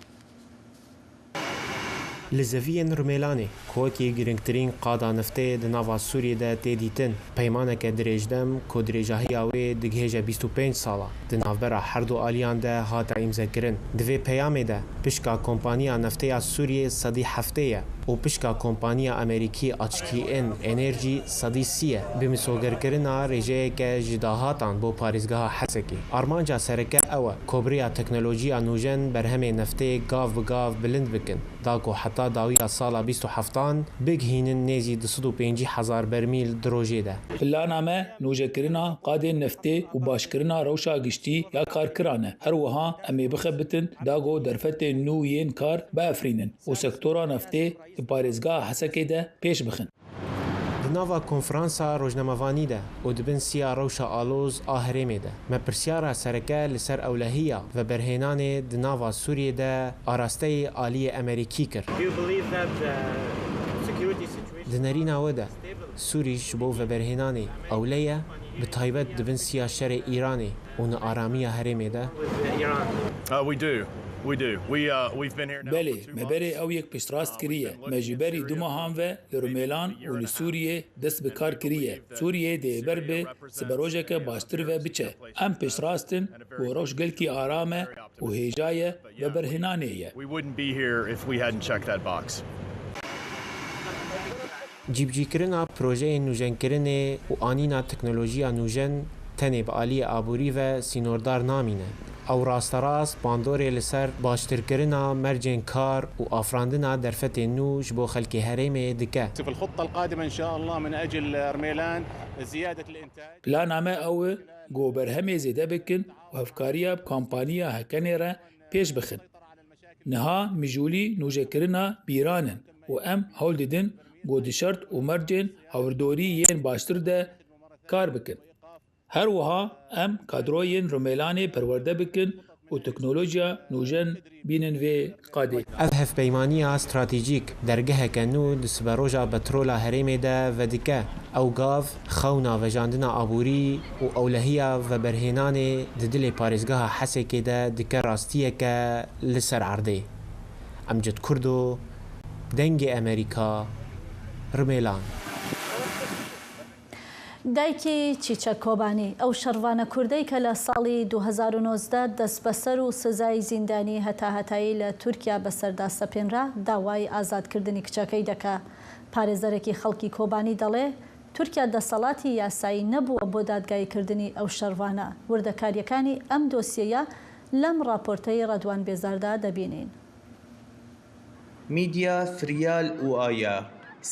Li zeviyên Rimêlanê ku wekî giringtirîn qada niftê di nava Sûriyê de tê dîtin, peymaneke dirêjdem ku dirêjahiya wê digihêje 25 sala di navbera her du aliyan de hate îmzekirin. Di vê peyamê de pişka kompaniya neftê ya Sûriyê 70% ye û pişka kompaniya Amerîkî HKN Energy 30% ye bi misogerkirina rêjeyeke ji dahatan bo parêzgeha Hesekê. Armanca sereke ew e ku bi rêya teknolojiya nûjen berhemê neftê gav bi gav bilind bikin da ku heta dawiya sala 27an bigihînin nêzî 250 hezar bermîl di rojê de. Plana me nûjekirina qadên neftê û başkirina rewşa giştî ya karkiran e. Her wiha em ê bixebitin da ku derfetên nû yên kar biafirînin û sektora neftê di parêzgeha Hesekê de pêş bixin. Di nava konferansa rojnamevanî de û di bin siya rewşa aloz a herêmê de me pirsyara sereke li ser ewlehiya veberhênanê di nava Sûriyê de arasteyê aliyê Amerîkî kir. Di nerîna we de Sûrî ji bo veberhênanê ewle ye bi taybet di bin siya şerê Îranê û nearamiya herêmê de? Belê, me berê ew yek piştrast kiriye. Me ji berî du mehan ve li Rimêlan û li Sûriyê dest bi kar kiriye. Sûriye dê ber bi siberojeke baştir ve biçe. Em piştrast in ku rewş gelekî aram e û hêja ye veberhênanê ye. Cîbicîkirina projeyên nûjenkirinê û anîna teknolojiya nûjen tenê bi aliyê aborî ve sînordar namîne. Ew rasterast bandorê li ser baştirkirina mercên kar û afirandina derfetên nû ji bo xelkê herêmê dike. Plana me ew e ku berhemê zêde bikin û hevkariya bi kampaniya Hekenê re pêş bixin. Niha mijûlî nûjekirina bîran in û em hewl didin ku di şert û mercên hawirdorî yên baştir de kar bikin. Her wiha em kadroyên Rimêlanê perwerde bikin û teknolojiya nûjen bînin vê qadê. Ev hevpeymaniya stratejîk dergeheke nû di siberoja petrola herêmê de vedike. Ew gav xewna vejandina aborî û ewlehiya veberhênanê di dilê parêzgeha Hesekê de dike rastiyeke li ser erdê. Emced Kurdo, Dengê Amerîka, Rimêlan. دایکی چیچەک کۆبانی، ئەو شەڕڤانە کوردەی کە لە ساڵی 2019 دەستبەسەر و سزای زیندانی هەتاهەتایی لە تورکیا بەسەردا سەپێنرا، داوای ئازادکردنی کچەکەی دەکا. پارێزەرێکی خەڵکی کۆبانی دەڵێ، تورکیا دەسەڵاتی یاسایی نەبووە بۆ دادگاییکردنی ئەو شەڕڤانە. وردەکارییەکانی ئەم دۆسیەیە لەم ڕاپۆرتەی ڕەدوان بێزاردا دەبینین. میدیا فریال û ئایا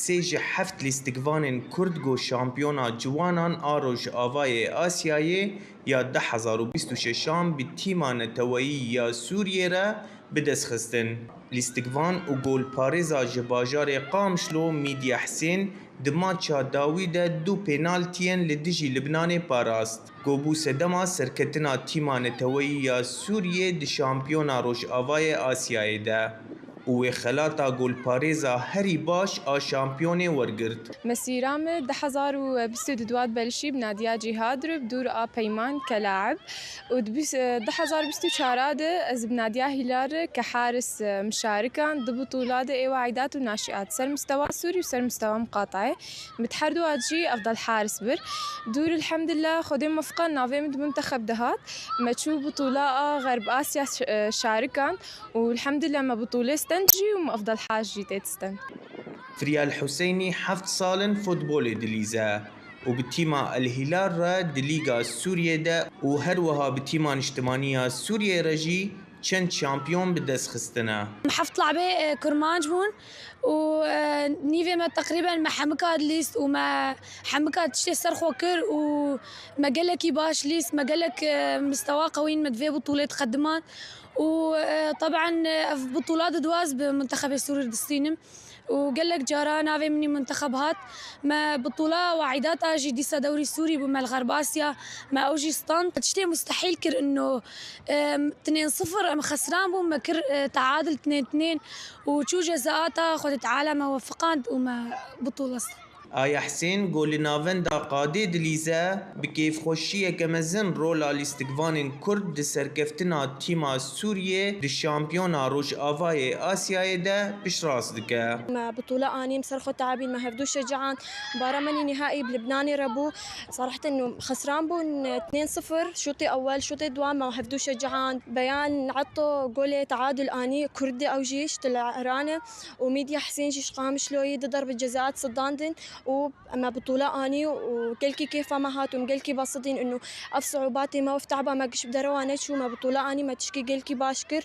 سێ ji heft lîstikvanên Kurd ku şampiyona ciwanan a Rojavayê Asyayê ya 2026an bi tîma neteweyî ya Sûriyê re bi dest xistin. Lîstikvan û golparêza ji bajarê Qamişlo Mîdya Hisên di maça dawî de du penaltiyên li dijî Libnanê parast. Ku bû sedema serketina tîma neteweyî ya Sûriyê di şampiyona Rojavayê Asyayê de û wê xelata golparêza herî baş a şampiyonê wergirt. مسيرة me 2022 بلشي بناديا جهاد بدور ا بيمان كلاعب و 2024 از بناديا هلال كحارس مشاركة د بطولات اي واعدات وناشئات سر مستوى سوري وسر مستوى مقاطعة متحردو اجي افضل حارس بر دور الحمد لله خدي موفقة نافي من منتخب دهات ما تشو بطولة غرب اسيا شاركا والحمد لله ما بطولة استنجي وما افضل حاجة جيت استن فریال حوسەینی heft sal in futbolê dilîze û bi tîma El Hilal re di Lîga Sûriyê de û her wiha bi tîma niştimanî ya Sûriyê re jî çend şampiyon bi dest xistine. Heft labe kurmanc bûn û nîvê me teqrîben me hemika lîst û me hemika tiştê ser xwe kir û me gelekî baş lîst me gelek mistewa qewîn me divê bû tûlê diqediman. و تەبعەن ئەڤ بتولا ددواز ب منتەخەبێ سوری دستینم و گەلەک جارا ناڤێ منی منتەخەب هات مە بتولا واعیدات ئا ژی دیسا دەوری سوری بوو مە لغەرب ئاسیا مە ئەو ژی ستاند تشتێ موستەحیل کر ئنۆ تنێن سفر ئەم خەسران بوو مە کر تەعادل تنێن تنێن و چوو جەزائاتا خودێ تەعالا مە وەفقاند و مە بتوڵە ستاند. ئایا حسێن گۆ li navenda qadê dilîze, bi kêfxweşiyeke mezin rola lîstikvanên Kurd di serkeftina tîma Sûriyê di şampiyona Rojavayê Asyayê de piştrast dike. Me bitûle anîn ser xwe teebîn me hevdû şeceand. Bara me nî nîhaî bi Libnanê re bû. Serahten xesran bûn tnên sifir şûtê ewel şûtê dua me hevdû şeceand. Beyan Eto golê teadul anî Kurdê ew jî ji Til-Îranê. û Mîdya Hisên jî ji Qamişloyê di derbe cezaet sidandin û me bitûle anî û gelkî kêfa me hat û em gelkî besidîn û ev siûbatê me û ev te'ba me giş bi derewa neçû me bitûle anî me tişkî gelkî baş kir.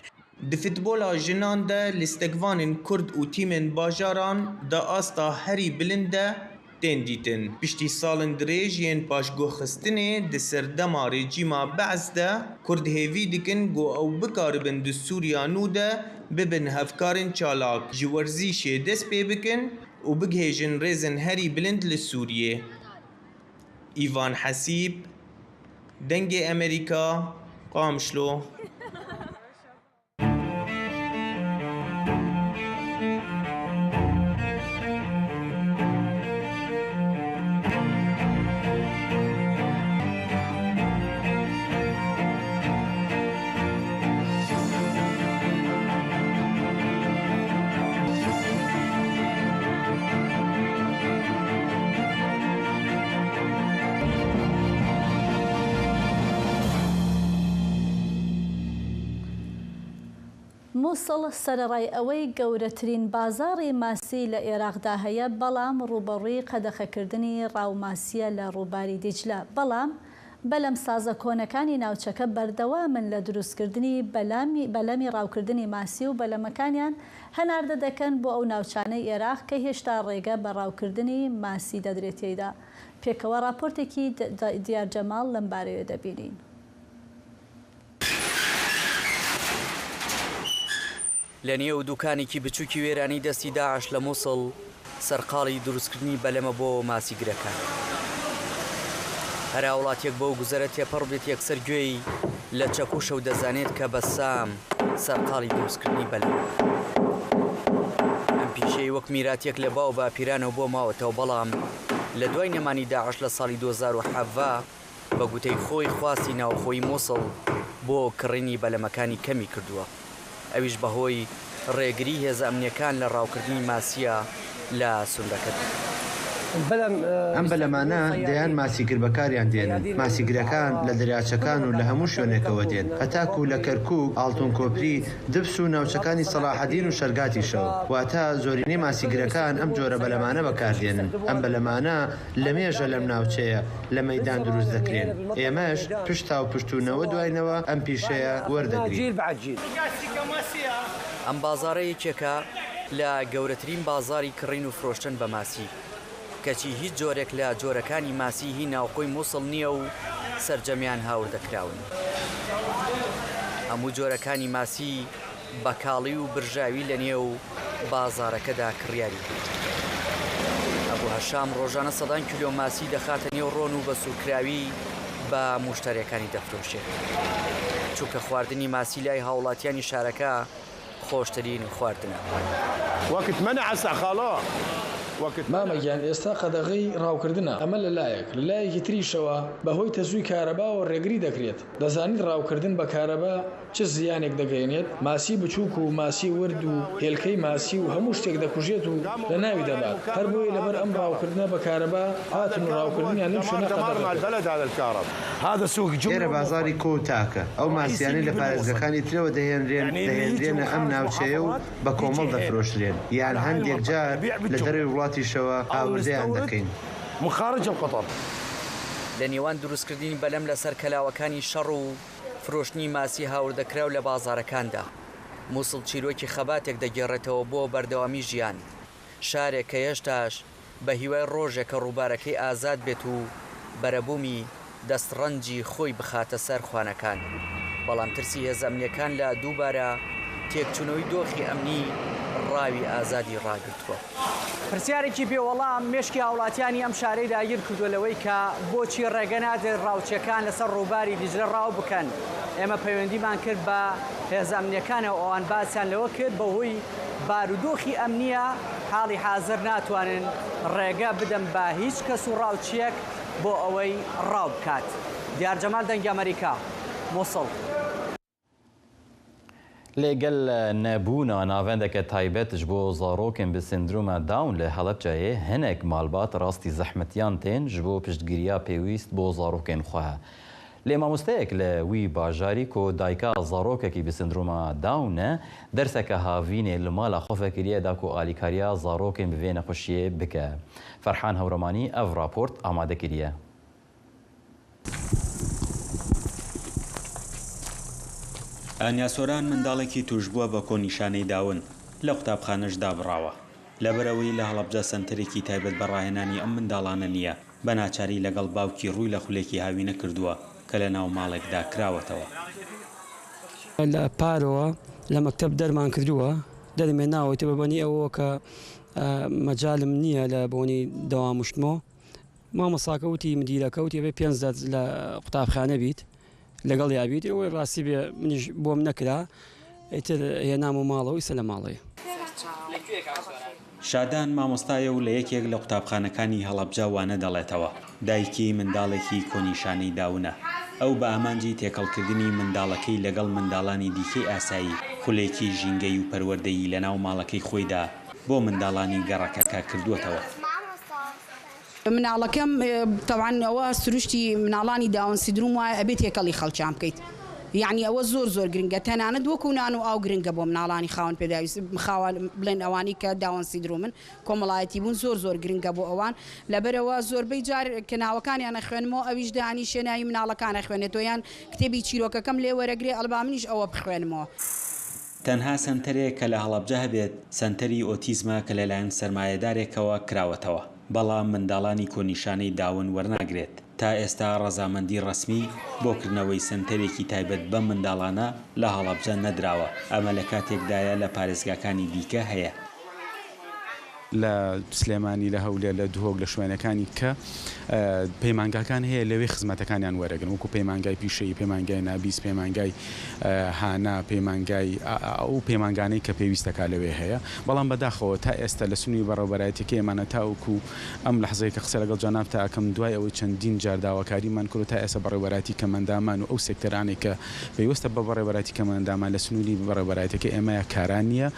Di fitbola jinan de lîstekvanên Kurd û tîmên bajaran di asta herî bilind de tên dîtin. Piştî salên dirêj yên paşguhxistinê di serdema rejîma Be'es de, Kurd hêvî dikin ku ew bikaribin di Sûriya nû de bibin hevkarên çalak, ji werzîşê dest pê bikin û bigihêjin rêzên herî bilind li Sûriyê. Îvan Hesîb, Dengê Amerîka, Qamişlo. موسڵ سەرەڕای ئەوەی گەورەترین بازاڕی ماسی لە ئێراقدا هەیە، بەڵام ڕووبەڕووی قەدەخەکردنی ڕاوماسییە لە ڕووباری دیجلە، بەڵام بەلەمسازە کۆنەکانی ناوچەکە بەردەوامن لە دروستکردنی بەلەمی ڕاوکردنی ماسی و بەلەمەکانیان هەناردە دەکەن بۆ ئەو ناوچانەی ئێراق کە هێشتا ڕێگە بە ڕاوکردنی ماسی دەدرێت تێیدا. پێکەوە ڕاپۆرتێکی دیار جەماڵ لەمبارەیەوە دەبینین. لە نێو دوکانێکی بچوکی وێرانی دەستی داعش لە موسڵ سەرقاڵی دروستکردنی بەلەمە بۆ ماسیگرەکان. هەر هاوڵاتیەک بەو گوزەرە تێپەڕ بێت یەکسەر گوێی لە چەکوشە و دەزانێت کە بەسام سەرقاڵی دروستکردنی بەلەمە. ئەم پیشەی وەک میراتیەک لە باو باپیرانەوە بۆ ماوەتەوە بەڵام لە دوای نەمانی داعش لە ساڵی 2017 بە گوتەی خۆی خواستی ناوخۆی موسڵ بۆ کڕینی بەلەمەکانی کەمی کردووە، ئەویش بەهۆی ڕێگری هێزە ئەمنییەکان لە ڕاوکردنی ماسییە لە سنوورەکەدا. ئەم بەلەمانە دەیان ماسیگر بەکاریان دێنن، ماسیگرەکان لە دەریاچەکان و لە هەموو شوێنێکەوە دێن، هەتاکوو لە کەرکووک، ئاڵتون کۆپری، دبس و ناوچەکانی سەڵاحەدین و شەرگاتیشەوە، واتە زۆرینەی ماسیگرەکان ئەم جۆرە بەلەمانە بەکاردێنن، ئەم بەلەمانە لەمێژە لەم ناوچەیە لە مەیدان دروست دەکرێن، ئێمەش پشتاوپشت و نەوە دوای نەوە ئەم پیشەیە وەردەگرین. ئەم بازاڕە یەکێکە لە گەورەترین بازاڕی کڕین و فرۆشتن بە ماسی، کەچی هیچ جۆرێک لە جۆرەکانی ماسی هی ناوخۆی موسڵ نییە و سەرجەمیان هاوردەکراون. هەموو جۆرەکانی ماسی بە کاڵی و برژاوی لەنێو بازاڕەکەدا کڕیاری هەیە. ئەبو هەشام ڕۆژانە سەدان کیلۆ ماسی دەخاتە نێو ڕۆن و بە سوورکراوی بە موشتەریەکانی دەفرۆشێت. چونکە خواردنی ماسی لای هاوڵاتیانی شارەکە خۆشترین خواردنە. مامە گیان ئێستا قەدەغەی ڕاوکردنە، ئەمە لە لایەک، لە لایەکی تریشەوە بەهۆی تەزووی کارەباوە ڕێگری دەکرێت. دەزانیت ڕاوکردن بە کارەبا چ زیانێک دەگەیەنێت؟ ماسی بچووک و ماسی ورد و هێلکەی ماسی و هەموو شتێک دەکوژێت و لەناوی دەبات. هەر بۆیە لەبەر ئەم ڕاوکردنە بە کارەبا هاتن و ڕاوکردنیان لەم شوێنە قەدەغە کرد. لێرە بازاڕی کۆ و تاکە. ئەو ماسیانەی لە پارێزگاکانی ترەوە دەهێنرێن، دەهێنرێنە ئەم ناوچەیە و بە کۆمەڵ دەفرۆشرێن، یان هەندێک جار لە دەرەوەی وڵاتیشەوە هاوردەیان دەکەین. لە نێوان دروستکردنی بەلەم لەسەر کەلاوەکانی شەڕ و فرۆشتنی ماسی هاوردەکراو لە بازاڕەکاندا، موسڵ چیرۆکی خەباتێک دەگێڕێتەوە بۆ بەردەوامی ژیان، شارێک کە هێشتاش بە هیوای ڕۆژێک کە ڕووبارەکەی ئازاد بێت و بەرەبوومی دەستڕەنجی خۆی بخاتە سەر خوانەکان. بەڵام ترسی هێزە ئەمنییەکان لە دووبارە تێکچوونەوەی دۆخی ئەمنی ڕاوی ئازادی ڕاگرتووە. پرسیارێکی بێ وەڵام مێشکی هاوڵاتیانی ئەم شارەی داگیر کردووە لەوەی کە بۆچی ڕێگە نادرێت ڕاوچیەکان لەسەر ڕووباری دیجلە ڕاو بکەن، ئێمە پەیوەندیمان کرد بە هێزە ئەمنیەکانەوە ئەوان باسیان لەوە کرد بەهۆی بارودۆخی ئەمنیە حاڵی حازر ناتوانن ڕێگە بدەن بە هیچ کەس و ڕاوچیەک بۆ ئەوەی ڕاو بکات. دیار جەمال دەنگی ئەمەریکا، موسڵ. Lê gel nebûna navendeke taybet ji bo zarokên bi sendroma Down li Helebçeyê, hinek malbat rastî zehmetiyan tên ji bo piştgiriya pêwîst bo zarokên xwe. Lê mamosteyek li wî bajarî ku dayika zarokekî bi sendroma Down e, derseke havînê li mala xwe vekiriye da ku alîkariya zarokên bi vê nexweşiyê bike. Ferhan Hewremanî ev raport amade kiriye. ئانیا سۆران منداڵێکی تووشبووە بە کۆنیشانەی داون، لە قوتابخانەش دابڕاوە. لەبەرئەوەی لە هەڵەبجە سەنتەرێکی تایبەت بە ڕاهێنانی ئەم منداڵانە نییە، بە ناچاری لەگەڵ باوکی ڕووی لە خولێکی هاوینە کردووە کە لەناو ماڵێکدا کراوەتەوە. لە پارەوە لە مەکتەب دەرمان کردووە، دەرم هێناوە ئیتر بە بۆنەی ئەوەوە کە مەجالم نییە لە بۆنەی دەوام و شتمەوە، مامۆستاکە وتی مدیرەکە وتی ئەبێ پێنج دەرس لە قوتابخانە بیت لەگەڵیا بیت ئەوەی ڕاستی بێ منیش بۆم نەکرا ئیتر هێنام و ماڵەوە ئیستا لە ماڵەیە. شادان مامۆستایە و لە یەکێک لە قوتابخانەکانی هەڵەبجە وانە دەڵێتەوە، دایکی منداڵێکی کۆنیشانەی داونە، ئەو بە ئامانجی تێکەڵکردنی منداڵەکەی لەگەڵ منداڵانی دیکەی ئاسایی، خولێکی ژینگەی و پەروەردەیی لەناو ماڵەکەی خۆیدا بۆ منداڵانی گەڕەکەکە کردووەتەوە. مناڵەکەم تەبعەن ئەوە سروشتی مناڵانی داون سیدروم وایە ئەبێ تێکەڵی خەڵکیان بکەیت یەعنی ئەوە زۆر زۆر گرنگە تەنانەت وەکو نان و ئاو گرنگە بۆ مناڵانی خاوەن پێداویست خاوەن بڵێن ئەوانەی کە داون سیدرومن کۆمەڵایەتی بوون زۆر زۆر گرنگە بۆ ئەوان لەبەرئەوە زۆربەی جار کە ناوەکانیان ئەخوێنمەوە ئەویش دانیشێ ناوی مناڵەکان ئەخوێنێتەوە یان کتێبی چیرۆکەکەم لێ وەرەگرێ ئەڵێ با منیش ئەوە بخوێنمەوە. تەنها سەنتەرێک کە لە هەڵەبجە هەبێت سەنتەری ئۆتیزمە کە لەلایەن سەرمایەدارێکەوە کراوەتەوە، بەڵام منداڵانی کۆنیشانەی داون وەرناگرێت. تا ئێستا ڕەزامەندی ڕەسمی بۆ کردنەوەی سەنتەرێکی تایبەت بەم منداڵانە لە هەڵەبجە نەدراوە، ئەمە لە کاتێکدایە لە پارێزگاکانی دیکە هەیە. لە سلێمانی، لە هەولێر، لە دهۆک، لە شوێنەکانی کە پەیمانگاکان هەیە لەوێ خزمەتەکانیان وەرەگرن وەکو پەیمانگای پیشەیی، پەیمانگای نابیس، پەیمانگای هانا، پەیمانگای ئەو پەیمانگانەی کە پێویستەکا لەوێ هەیە، بەڵام بەداخەوە تا ئێستا لە سنووری بەڕێوەبەرایەتیەکەی ئێمانە تاوەکو ئەم لەحزەیە کە قسە لەگەڵ جەنابتا ئەکەم دوای ئەوەی چەندین جار داواکاریمان کردو تا ئێستا بەڕێوەبەرایەتی کەمئەندامان و ئەو سێکتەرانەی کە پەیوەستە بە بەڕێوەبەرایەتی کەمئەندامان لە سنووری بەڕێوەبەرایەتیەکەی ئێمەیا کارا نییە.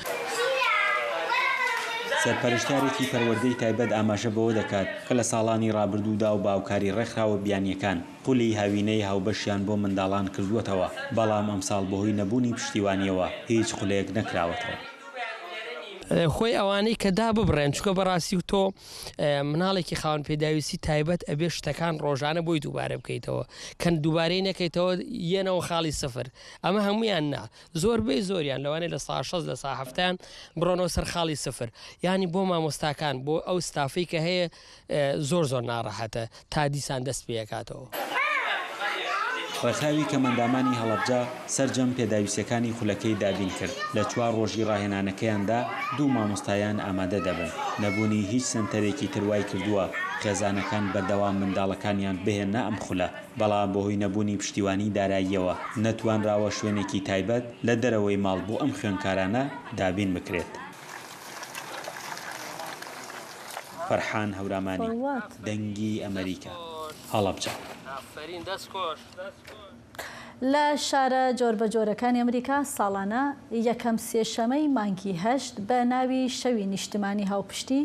سەرپەرشتیارێکی پەروەردەی تایبەت ئاماژە بەوە دەکات کە لە ساڵانی ڕابردوودا و بە هاوکاری ڕێکخراوە بیانییەکان خولی هاوینەی هاوبەشیان بۆ منداڵان کردووەتەوە، بەڵام ئەمساڵ بەهۆی نەبوونی پشتیوانییەوە هیچ خولێک نەکراوەتەوە. خۆی ئەوانەی کە داببڕێن چونکە بەڕاستی و تۆ مناڵێکی خاوەن پێداویستی تایبەت ئەبێ شتەکان ڕۆژانە بۆی دووبارە بکەیتەوە کەن دووبارەی نەکەیتەوە یەنەوە خاڵی سفر ئەمە هەمویان نا زۆربەی زۆریان لەوانەیە لە سا 60 لە سا هەفتیان بڕۆنەوە سەر خاڵی سفر ینی بۆ مامۆستاکان بۆ ئەو ستافەی کە هەیە زۆر زۆر ناڕەحەتە تا دیسان دەست پێکاتەوە. ڕێکخراوی کەمئەندامانی هەڵەبجە سەرجەم پێداویستیەکانی خولەکەی دابین کرد، لە چوار ڕۆژی ڕاهێنانەکەیاندا دوو مامۆستایان ئامادە دەبن، نەبوونی هیچ سەنتەرێکی تر وایکردووە خێزانەکان بەردەوام منداڵەکانیان بهێننە ئەم خولە، بەڵام بەهۆی نەبوونی پشتیوانی داراییەوە نەتوانراوە شوێنێکی تایبەت لە دەرەوەی ماڵ بۆ ئەم خوێندکارانە دابین بکرێت. فەرحان هەورامانی، دەنگی ئەمەریکا، هەڵەبجە. لە شارە جۆربەجۆرەکانی ئەمریکا ساڵانە یەکەم سێشەمەی مانگی هەشت بە ناوی شەوی نیشتمانی هاوپشتی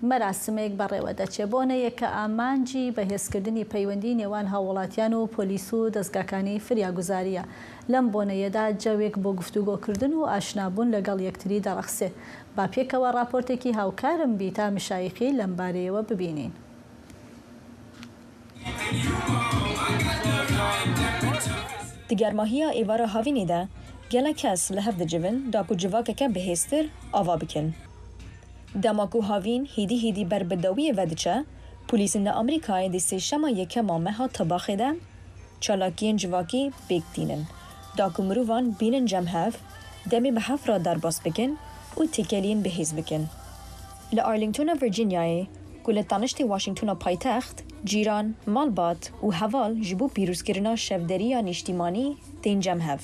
مەراسمێک بەڕێوەدەچێ، بۆنەیەک کە ئامانجی بەهێزکردنی پەیوەندی نێوان هاووڵاتیان و پۆلیس و دەزگاکانی فریاگوزارییە. لەم بۆنەیەدا جەوێک بۆ گفتوگۆکردن و ئاشنابوون لەگەڵ یەکتری دەڕەخسێ. با پێکەوە ڕاپۆرتێکی هاوکارم بیتا مشایخی لەمبارەیەوە ببینین. Di germahiya êvara havînê de gelek kes li hev dicivin da ku civakeke bihêztir ava bikin. Dema ku havîn hêdî hêdî ber bi dawiyê ve diçe, polîsên li Amerîkayê di sêşema yekem a meha Tebaxê de çalakiyên civakî pêk tînin. da ku mirovan bînin cem hev, demê bi hev re derbas bikin û têkeliyên bihêz bikin. Li Arlingtona Virginiayê ku li taniştê Washingtona paytext, cîran, malbat û heval ji bo pîrozkirina şevderiya nîştîmanî tên cem hev.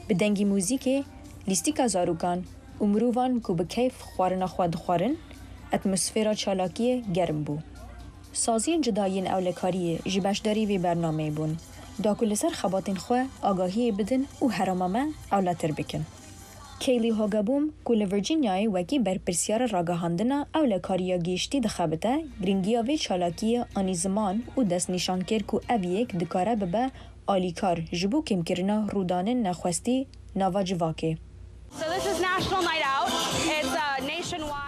Bi dengê muzîkê, lîstîka zarokan û mirovan ku bi keyf xwarina xwe dixwarin, atmosfera çalakiyê germ bû. Saziyên cuda yên ewlekariyê jî beşdarî vê bernameyê bûn da ku li ser xebatên xwe agahiyê bidin û herama me ewletir bikin. Kayleigh Hogeboom ku li Virginiayê wekî berpirsyara ragihandina ewlekariya giştî dixebite, girîngiya vê çalakiyê anî ziman û destnîşan kir ku ev yek dikare bibe alîkar ji bo kêmkirina rûdanên nexwestî nava civakê.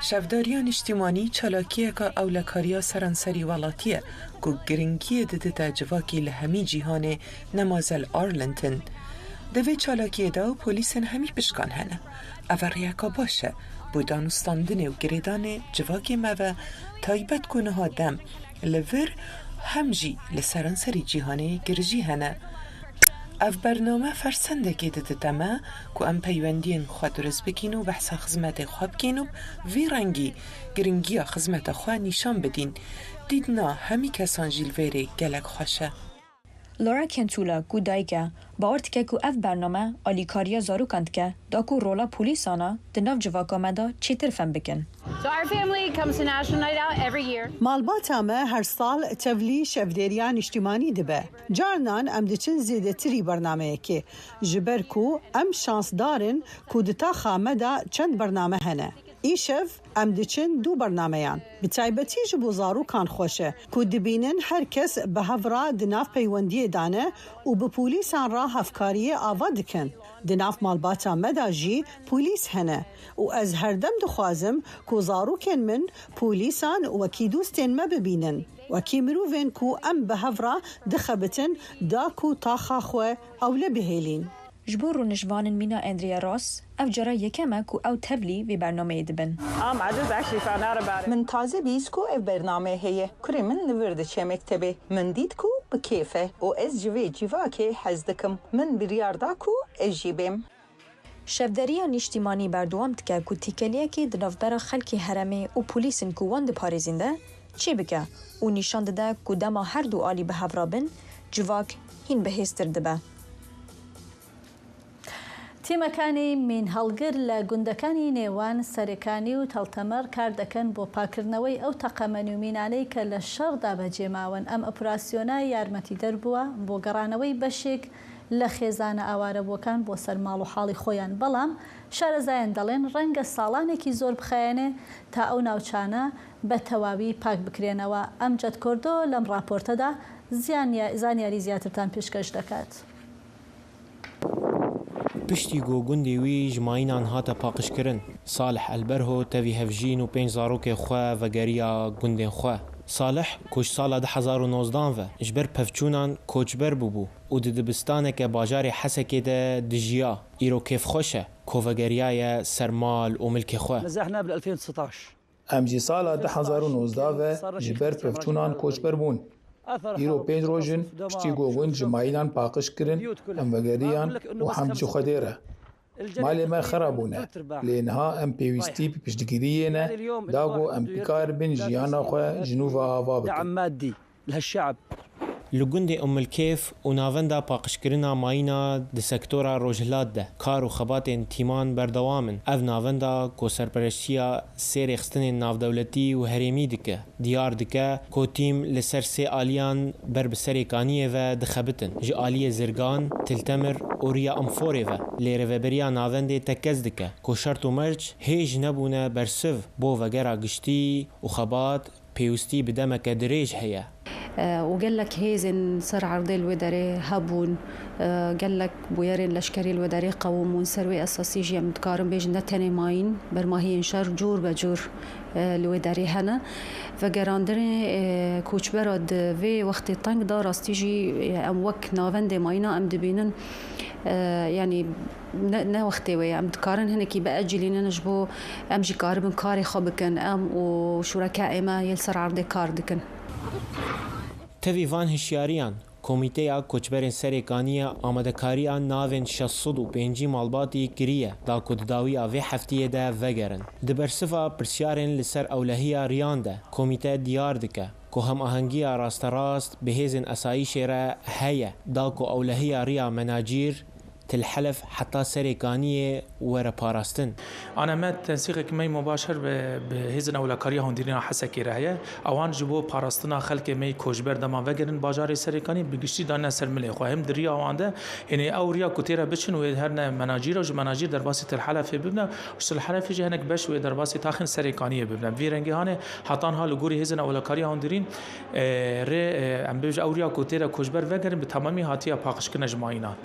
Şevdariya Niştîmanî çalakiyeke ewlekariya seranserî welatî ye ku giringiyê didite civakê li hemî cîhanê nemaze li Arlington. Di vê çalakiyê de polîsên hemî pişkan hene. Ev rêyeka baş e bo danûstandinê û girêdanê civakê me ve taybet ku niha dem li vir hem jî li seranserî cîhanê girjî hene. Ev bername fersendekê didite me ku em peywendiyên xwe durist bikîn û behsa xizmetê xwe bikîn û bi vî rengî giringiya xizmeta xwe nîşan bidîn. Dîtina hemî kesan jî li vê rê gelek xweş e. Laura Kentula ku dayik e, bawer dike ku ev bername alîkariya zarokan dike da ku rola polîsan a di nav civaka me de çêtir fem bikin. Malbata me her sal tevlî Şevdêriya Nîştîmanî dibe. Carinan em diçin zêdetirî bernameyekê. Ji ber ku em şansdar in ku di taxa me de çend bername hene. Îşev em diçin du bernameyan. Bi taybetî ji bo zarokan xweş e ku dibînin her kes bi hev re di nav peywendiyê de ne û bi polîsan re hevkariyê ava dikin. Di nav malbata me de jî polîs hene û ez her dem dixwazim ku zarokên min polîsan wekî dostên me bibînin, wekî mirovên ku em bi hev re dixebitin da ku taxa xwe ewle bihêlîn. Ji bo rûniştvanên mîna Andrea Ross, ev cara yekem e ku ew tevlî vê bernameyê dibin. Min taze bîst ku ev bername heye. Kurê min li vir diçe mektebê. Min dît ku bi kêf e û ez ji vê cîvakê hez dikim. Min biryar da ku ez jî bêm. Şevderiya Nîştîmanî berdewam dike ku têkeliyekê di navbera xelkê herêmê û polîsên ku wan diparêzîn de çêbike û nîşan dide ku dema her du alî bi hev re bin, civak hîn bihêztir dibe. تیمەکانی مینهەڵگر لە گوندەکانی نێوان سەرێکانی و تەڵتەمەڕ کار دەکەن بۆ پاککردنەوەی ئەو تەقەمەنی و مینانەی کە لە شەڕدا بەجێماون، ئەم ئۆپراسیۆنە یارمەتیدەر بووە بۆ گەڕانەوەی بەشێک لە خێزانە ئاوارەبووەکان بۆ سەر ماڵ و حاڵی خۆیان، بەڵام شارەزایان دەڵێن ڕەنگە ساڵانێکی زۆر بخایەنێ تا ئەو ناوچانە بە تەواوی پاک بکرێنەوە، ئەمجەد کۆردۆ لەم ڕاپۆرتەدا زانیاری زیاترتان پێشکەش دەکات. پشتی گۆ گوندێ وی ژ مایینان هاتە پاقژکرن، سالح ئەلبەرهۆ تەڤی هەڤژین و پێنج زارۆکێ خوە ڤەگەریا گوندێن خوە. سالح کو ژ سالا 2019 ڤە ژ بەر پەڤچوونان کۆچبەر بووبوو û di dibistaneke bajarê Hesekê de dijiya، îro kêfxweş e ko vegeriyaye ser mal û milkê xwe. Em ji sala 2019 ve ji ber pevçûnan koçber bûn. Îro pênc roj in piştî ku gund ji mayînan paqij kirin em vegeriyan û hemd ji Xwedê re. Malê me xera bûne lê niha em pêwîstî bi piştgiriyê ne da ku em bikaribin jiyana xwe ji nû ve ava bikin. Li gundê Ummulkêf û navenda paqijkirina mayîna di sektora Rojhilat de kar û xebatên tîman berdewam in. Ev navenda ku serpereştiya sê rêxistinên navdewletî û herêmî dike, diyar dike ku tîm li ser sê aliyan ber bi serê kaniyê ve dixebitin, ji aliyê Zirgan, Tiltemir û riya Umforê ve. Lê rêveberiya navendê tekez dike ku şert û merc hêj nebûne bersiv bo vegera giştî û xebat Pêwistî bi demeke dirêj heye. Û gelek hêzên ser erdê li wê derê hebûn. Gelek bûyerên leşkerî li wê derê qewimûn. Ser wê esasî jî em dikarin bêjin ne tenê mayîn, bermahiyên şer cûr be cûr li wê derê hene. Vegerandinê koçbera di vê wextê teng de rastî jî em wek navendê mayîna em dibînin yanî Ne wextê wê ye. Em dikarin hinekî biecilînin ji bo em jî karibin karê xwe bikin. Em û şurekayê me yê li ser erdê kar dikin. Tevî van hişyariyan, Komîteya Koçberên Serêkaniyê amadekariya navên 650 malbatî kiriye da ku di dawiya vê hefteyê de vegerin. Di bersiva pirsyarên li ser ewlehiya riyan de, komîte diyar dike ku hemahengiya rasterast bi hêzên asayîşê re heye da ku ewlehiya riya Menacîr, Til Helef heta Serê Kaniyê were parastin. Ana me tensîqek me yê mubaşer bi hêzên ewlekariya hundirîna Hesekê re heye. Ewan ji bo parastina xelkê me yê koçber dema vegerin bajarê Serê Kaniyê bi giştî danine ser milê xwe. Him di riya wan de yanî ew riya ku tê re biçin wê herine Menacîre û ji Menacîr derbasî Til Helefê bibine û ji Til Helefê jî hinek beş wê derbasî taxên Serê Kaniyê bibine. Bi vî rengî hanê heta niha li gorî hêzên ewlekariya hundirîn Rê, em bêjin ew riya ku tê de koçber vegerin bi temamî hatiye paqijkirina ji mayînan.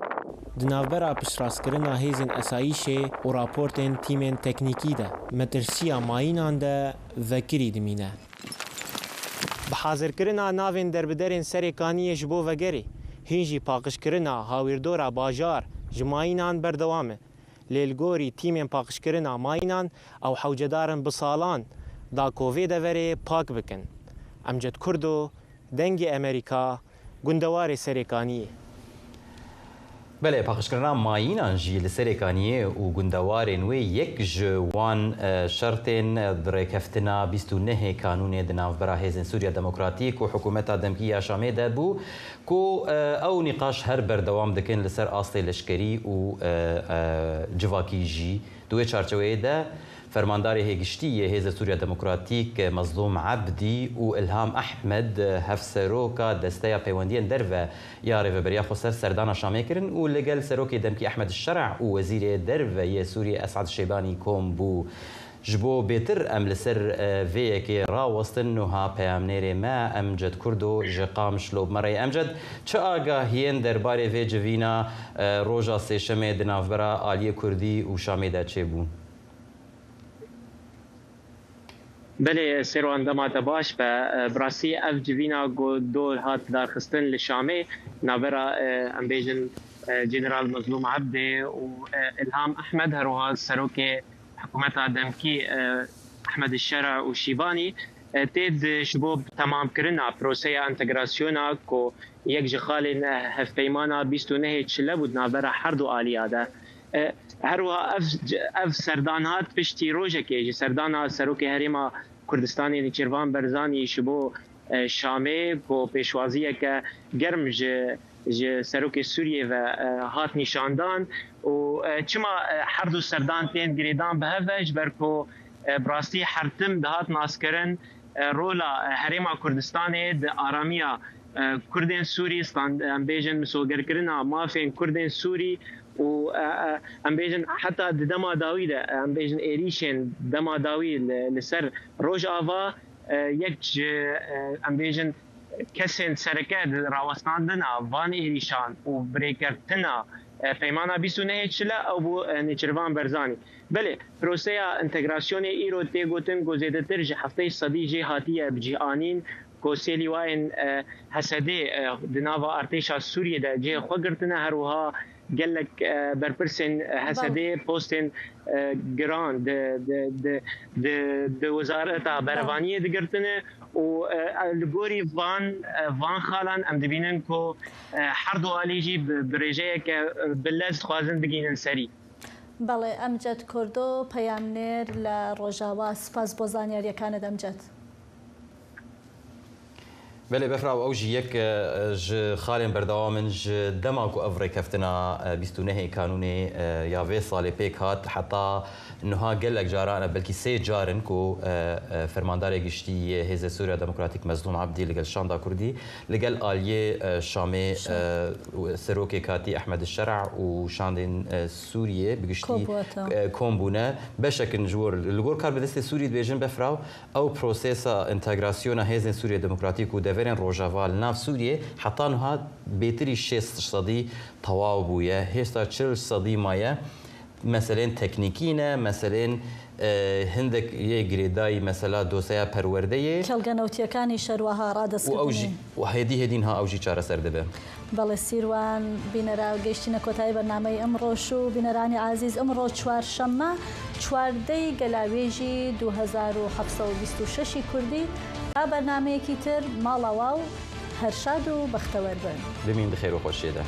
Di navbera piştrastkirina hêzên esayîşê û raportên tîmên teknîkî de, metirsiya mayînan de vekirî dimîne. Bi hazirkirina navên derbiderên Serê Kaniyê ji bo vegerê, hîn jî paqijkirina hawîrdora bajar ji mayînan berdewam e. Lê li gorî tîmên paqijkirina mayînan ew hewcedar in bi salan da ku vê deverê pak bikin. Emced Kurdo, Dengê Amerîka, Gundewarê Serêkaniyê. Belê, paqijkirina mayînan jî li Serêkaniyê û gundewarên wê yek ji wan şertên di rêkeftina 29 ê Kanûnê di navbera Hêzên Sûriya Demokratîk û Hikûmeta Demkî ya Şamê de bû Ku ew nîqaş her berdewam dikin li ser astê leşkerî û civakî jî. Di wê çarçeweyê de Fermandarê Hêgiştî yê Hêza Sûriya Demokratîk Mezlûm Ebdî û Îlham Ehmed Hevseroka Desteya Peywendiyên Derve ya Rêveberiya Xweser serdana Şamê kirin û li gel Serokê Demkî Ehmed Şer'a û Wezîrê Derve yê Sûriyê Es'ed Şêbanî kom bû. Ji bo bêtir em li ser vê yekê rawestin nuha peyamnêrê me Emced Kurdo ji Qamişlo bi me re ye. Emced, çi agahiyên derbarê vê civîna roja sêşemê di navbera aliyê Kurdî û Şamê de çêbûn? Belê Sêrwan dema te baş be. Bi rastî ev civîna ku dor hat lidarxistin li Şamê navbera em bêjin General Mezlûm Ebdê û Îlham Ehmed herwiha serokê Hikûmeta demkî Ehmed Şera û Şîbanî tê di ji bo temamkirina proseya entegrasyona ku yek ji xalên hevpeymana 29 ê çile bû di navbera her du aliya de. Her wiha ev ev serdan hat piştî rojekê ji serdana Serokê Herêma Kurdistanê Nêçîrvan Berzanî ji bo Şamê ku pêşwaziyeke germ ji ji Serokê Sûriyê ve hat nîşandan û çima her du serdan tên girêdan bi hev ve ji ber ku bi rastî her tim dihat naskirin rola Herêma Kurdistanê di aramiya Kurdên Sûrî em bêjin misogerkirina mafên Kurdên Sûrî û em bêjin heta di dema dawî de em bêjin êrîşên dema dawî li ser Rojava yek ji em bêjin Kesên sereke di rawestandina van êrîşan û birêkeftina peymana 29 ê çile ew bû Nêçirvan Berzanî. Belê, proseya entegrasyonê îro tê gotin ku zêdetir ji heftey sedî jê hatiye bicîhanîn ku sê lîwayên HSD di nava artêşa Sûriyê de cihê xwe girtine her wiha Gelek berpirsên HSD'ê postên giran di di Wezareta Berevaniyê digirtine û li gorî van van xalan em dibînin ku her du alî jî bi rêjeyeke bi lez dixwazin bigihînin serî. Belê Emced Kurdo peyamnêr li Rojava spas bo zanyariyekanet Emced. Belê Befra ew jî yek ji xalên berdewam in ji dema ku ev rêkeftina 29 ê Kanûnê ya vê salê pêk hat heta niha gelek caran ev belkî sê car in ku Fermandarê Giştî yê Hêzê Sûriya Demokratîk Mezlûm Ebdî li gel Şanda Kurdî li gel aliyê Şamê Serokê Katî Ehmed Şer'a û şandên Sûriyê bi giştî kom bûne beşek in ji wir li gor karbidestê Sûrî dibêjin Befra Ew prosesa entegrasyona Hêzên Sûriye Demokratîk û deverên Rojava li nav Sûriyê heta niha bêtirî 60 sedî tewaw bûye, hêşta 40 sedî maye. Meselên teknîkî ne, meselên hindek yê girêdayî mesela doseya perwerdeyê. Kelge newtiyekani şerweha û ew jî û hêdî hêdî niha ew jî çareser dibe. بەڵێ سیروان بینەرا گەیشتینە کۆتایی بەرنامەی ئمڕۆش و بینەرانی ئازیز ئمڕۆ چوارشەممە چواردەی گەلاوێژی 2726 کوردی تا بەرنامەیەکی تر ماڵاوا و. هەر شاد و بەختەوەر بن. بمین di xêr û xweşiyê de.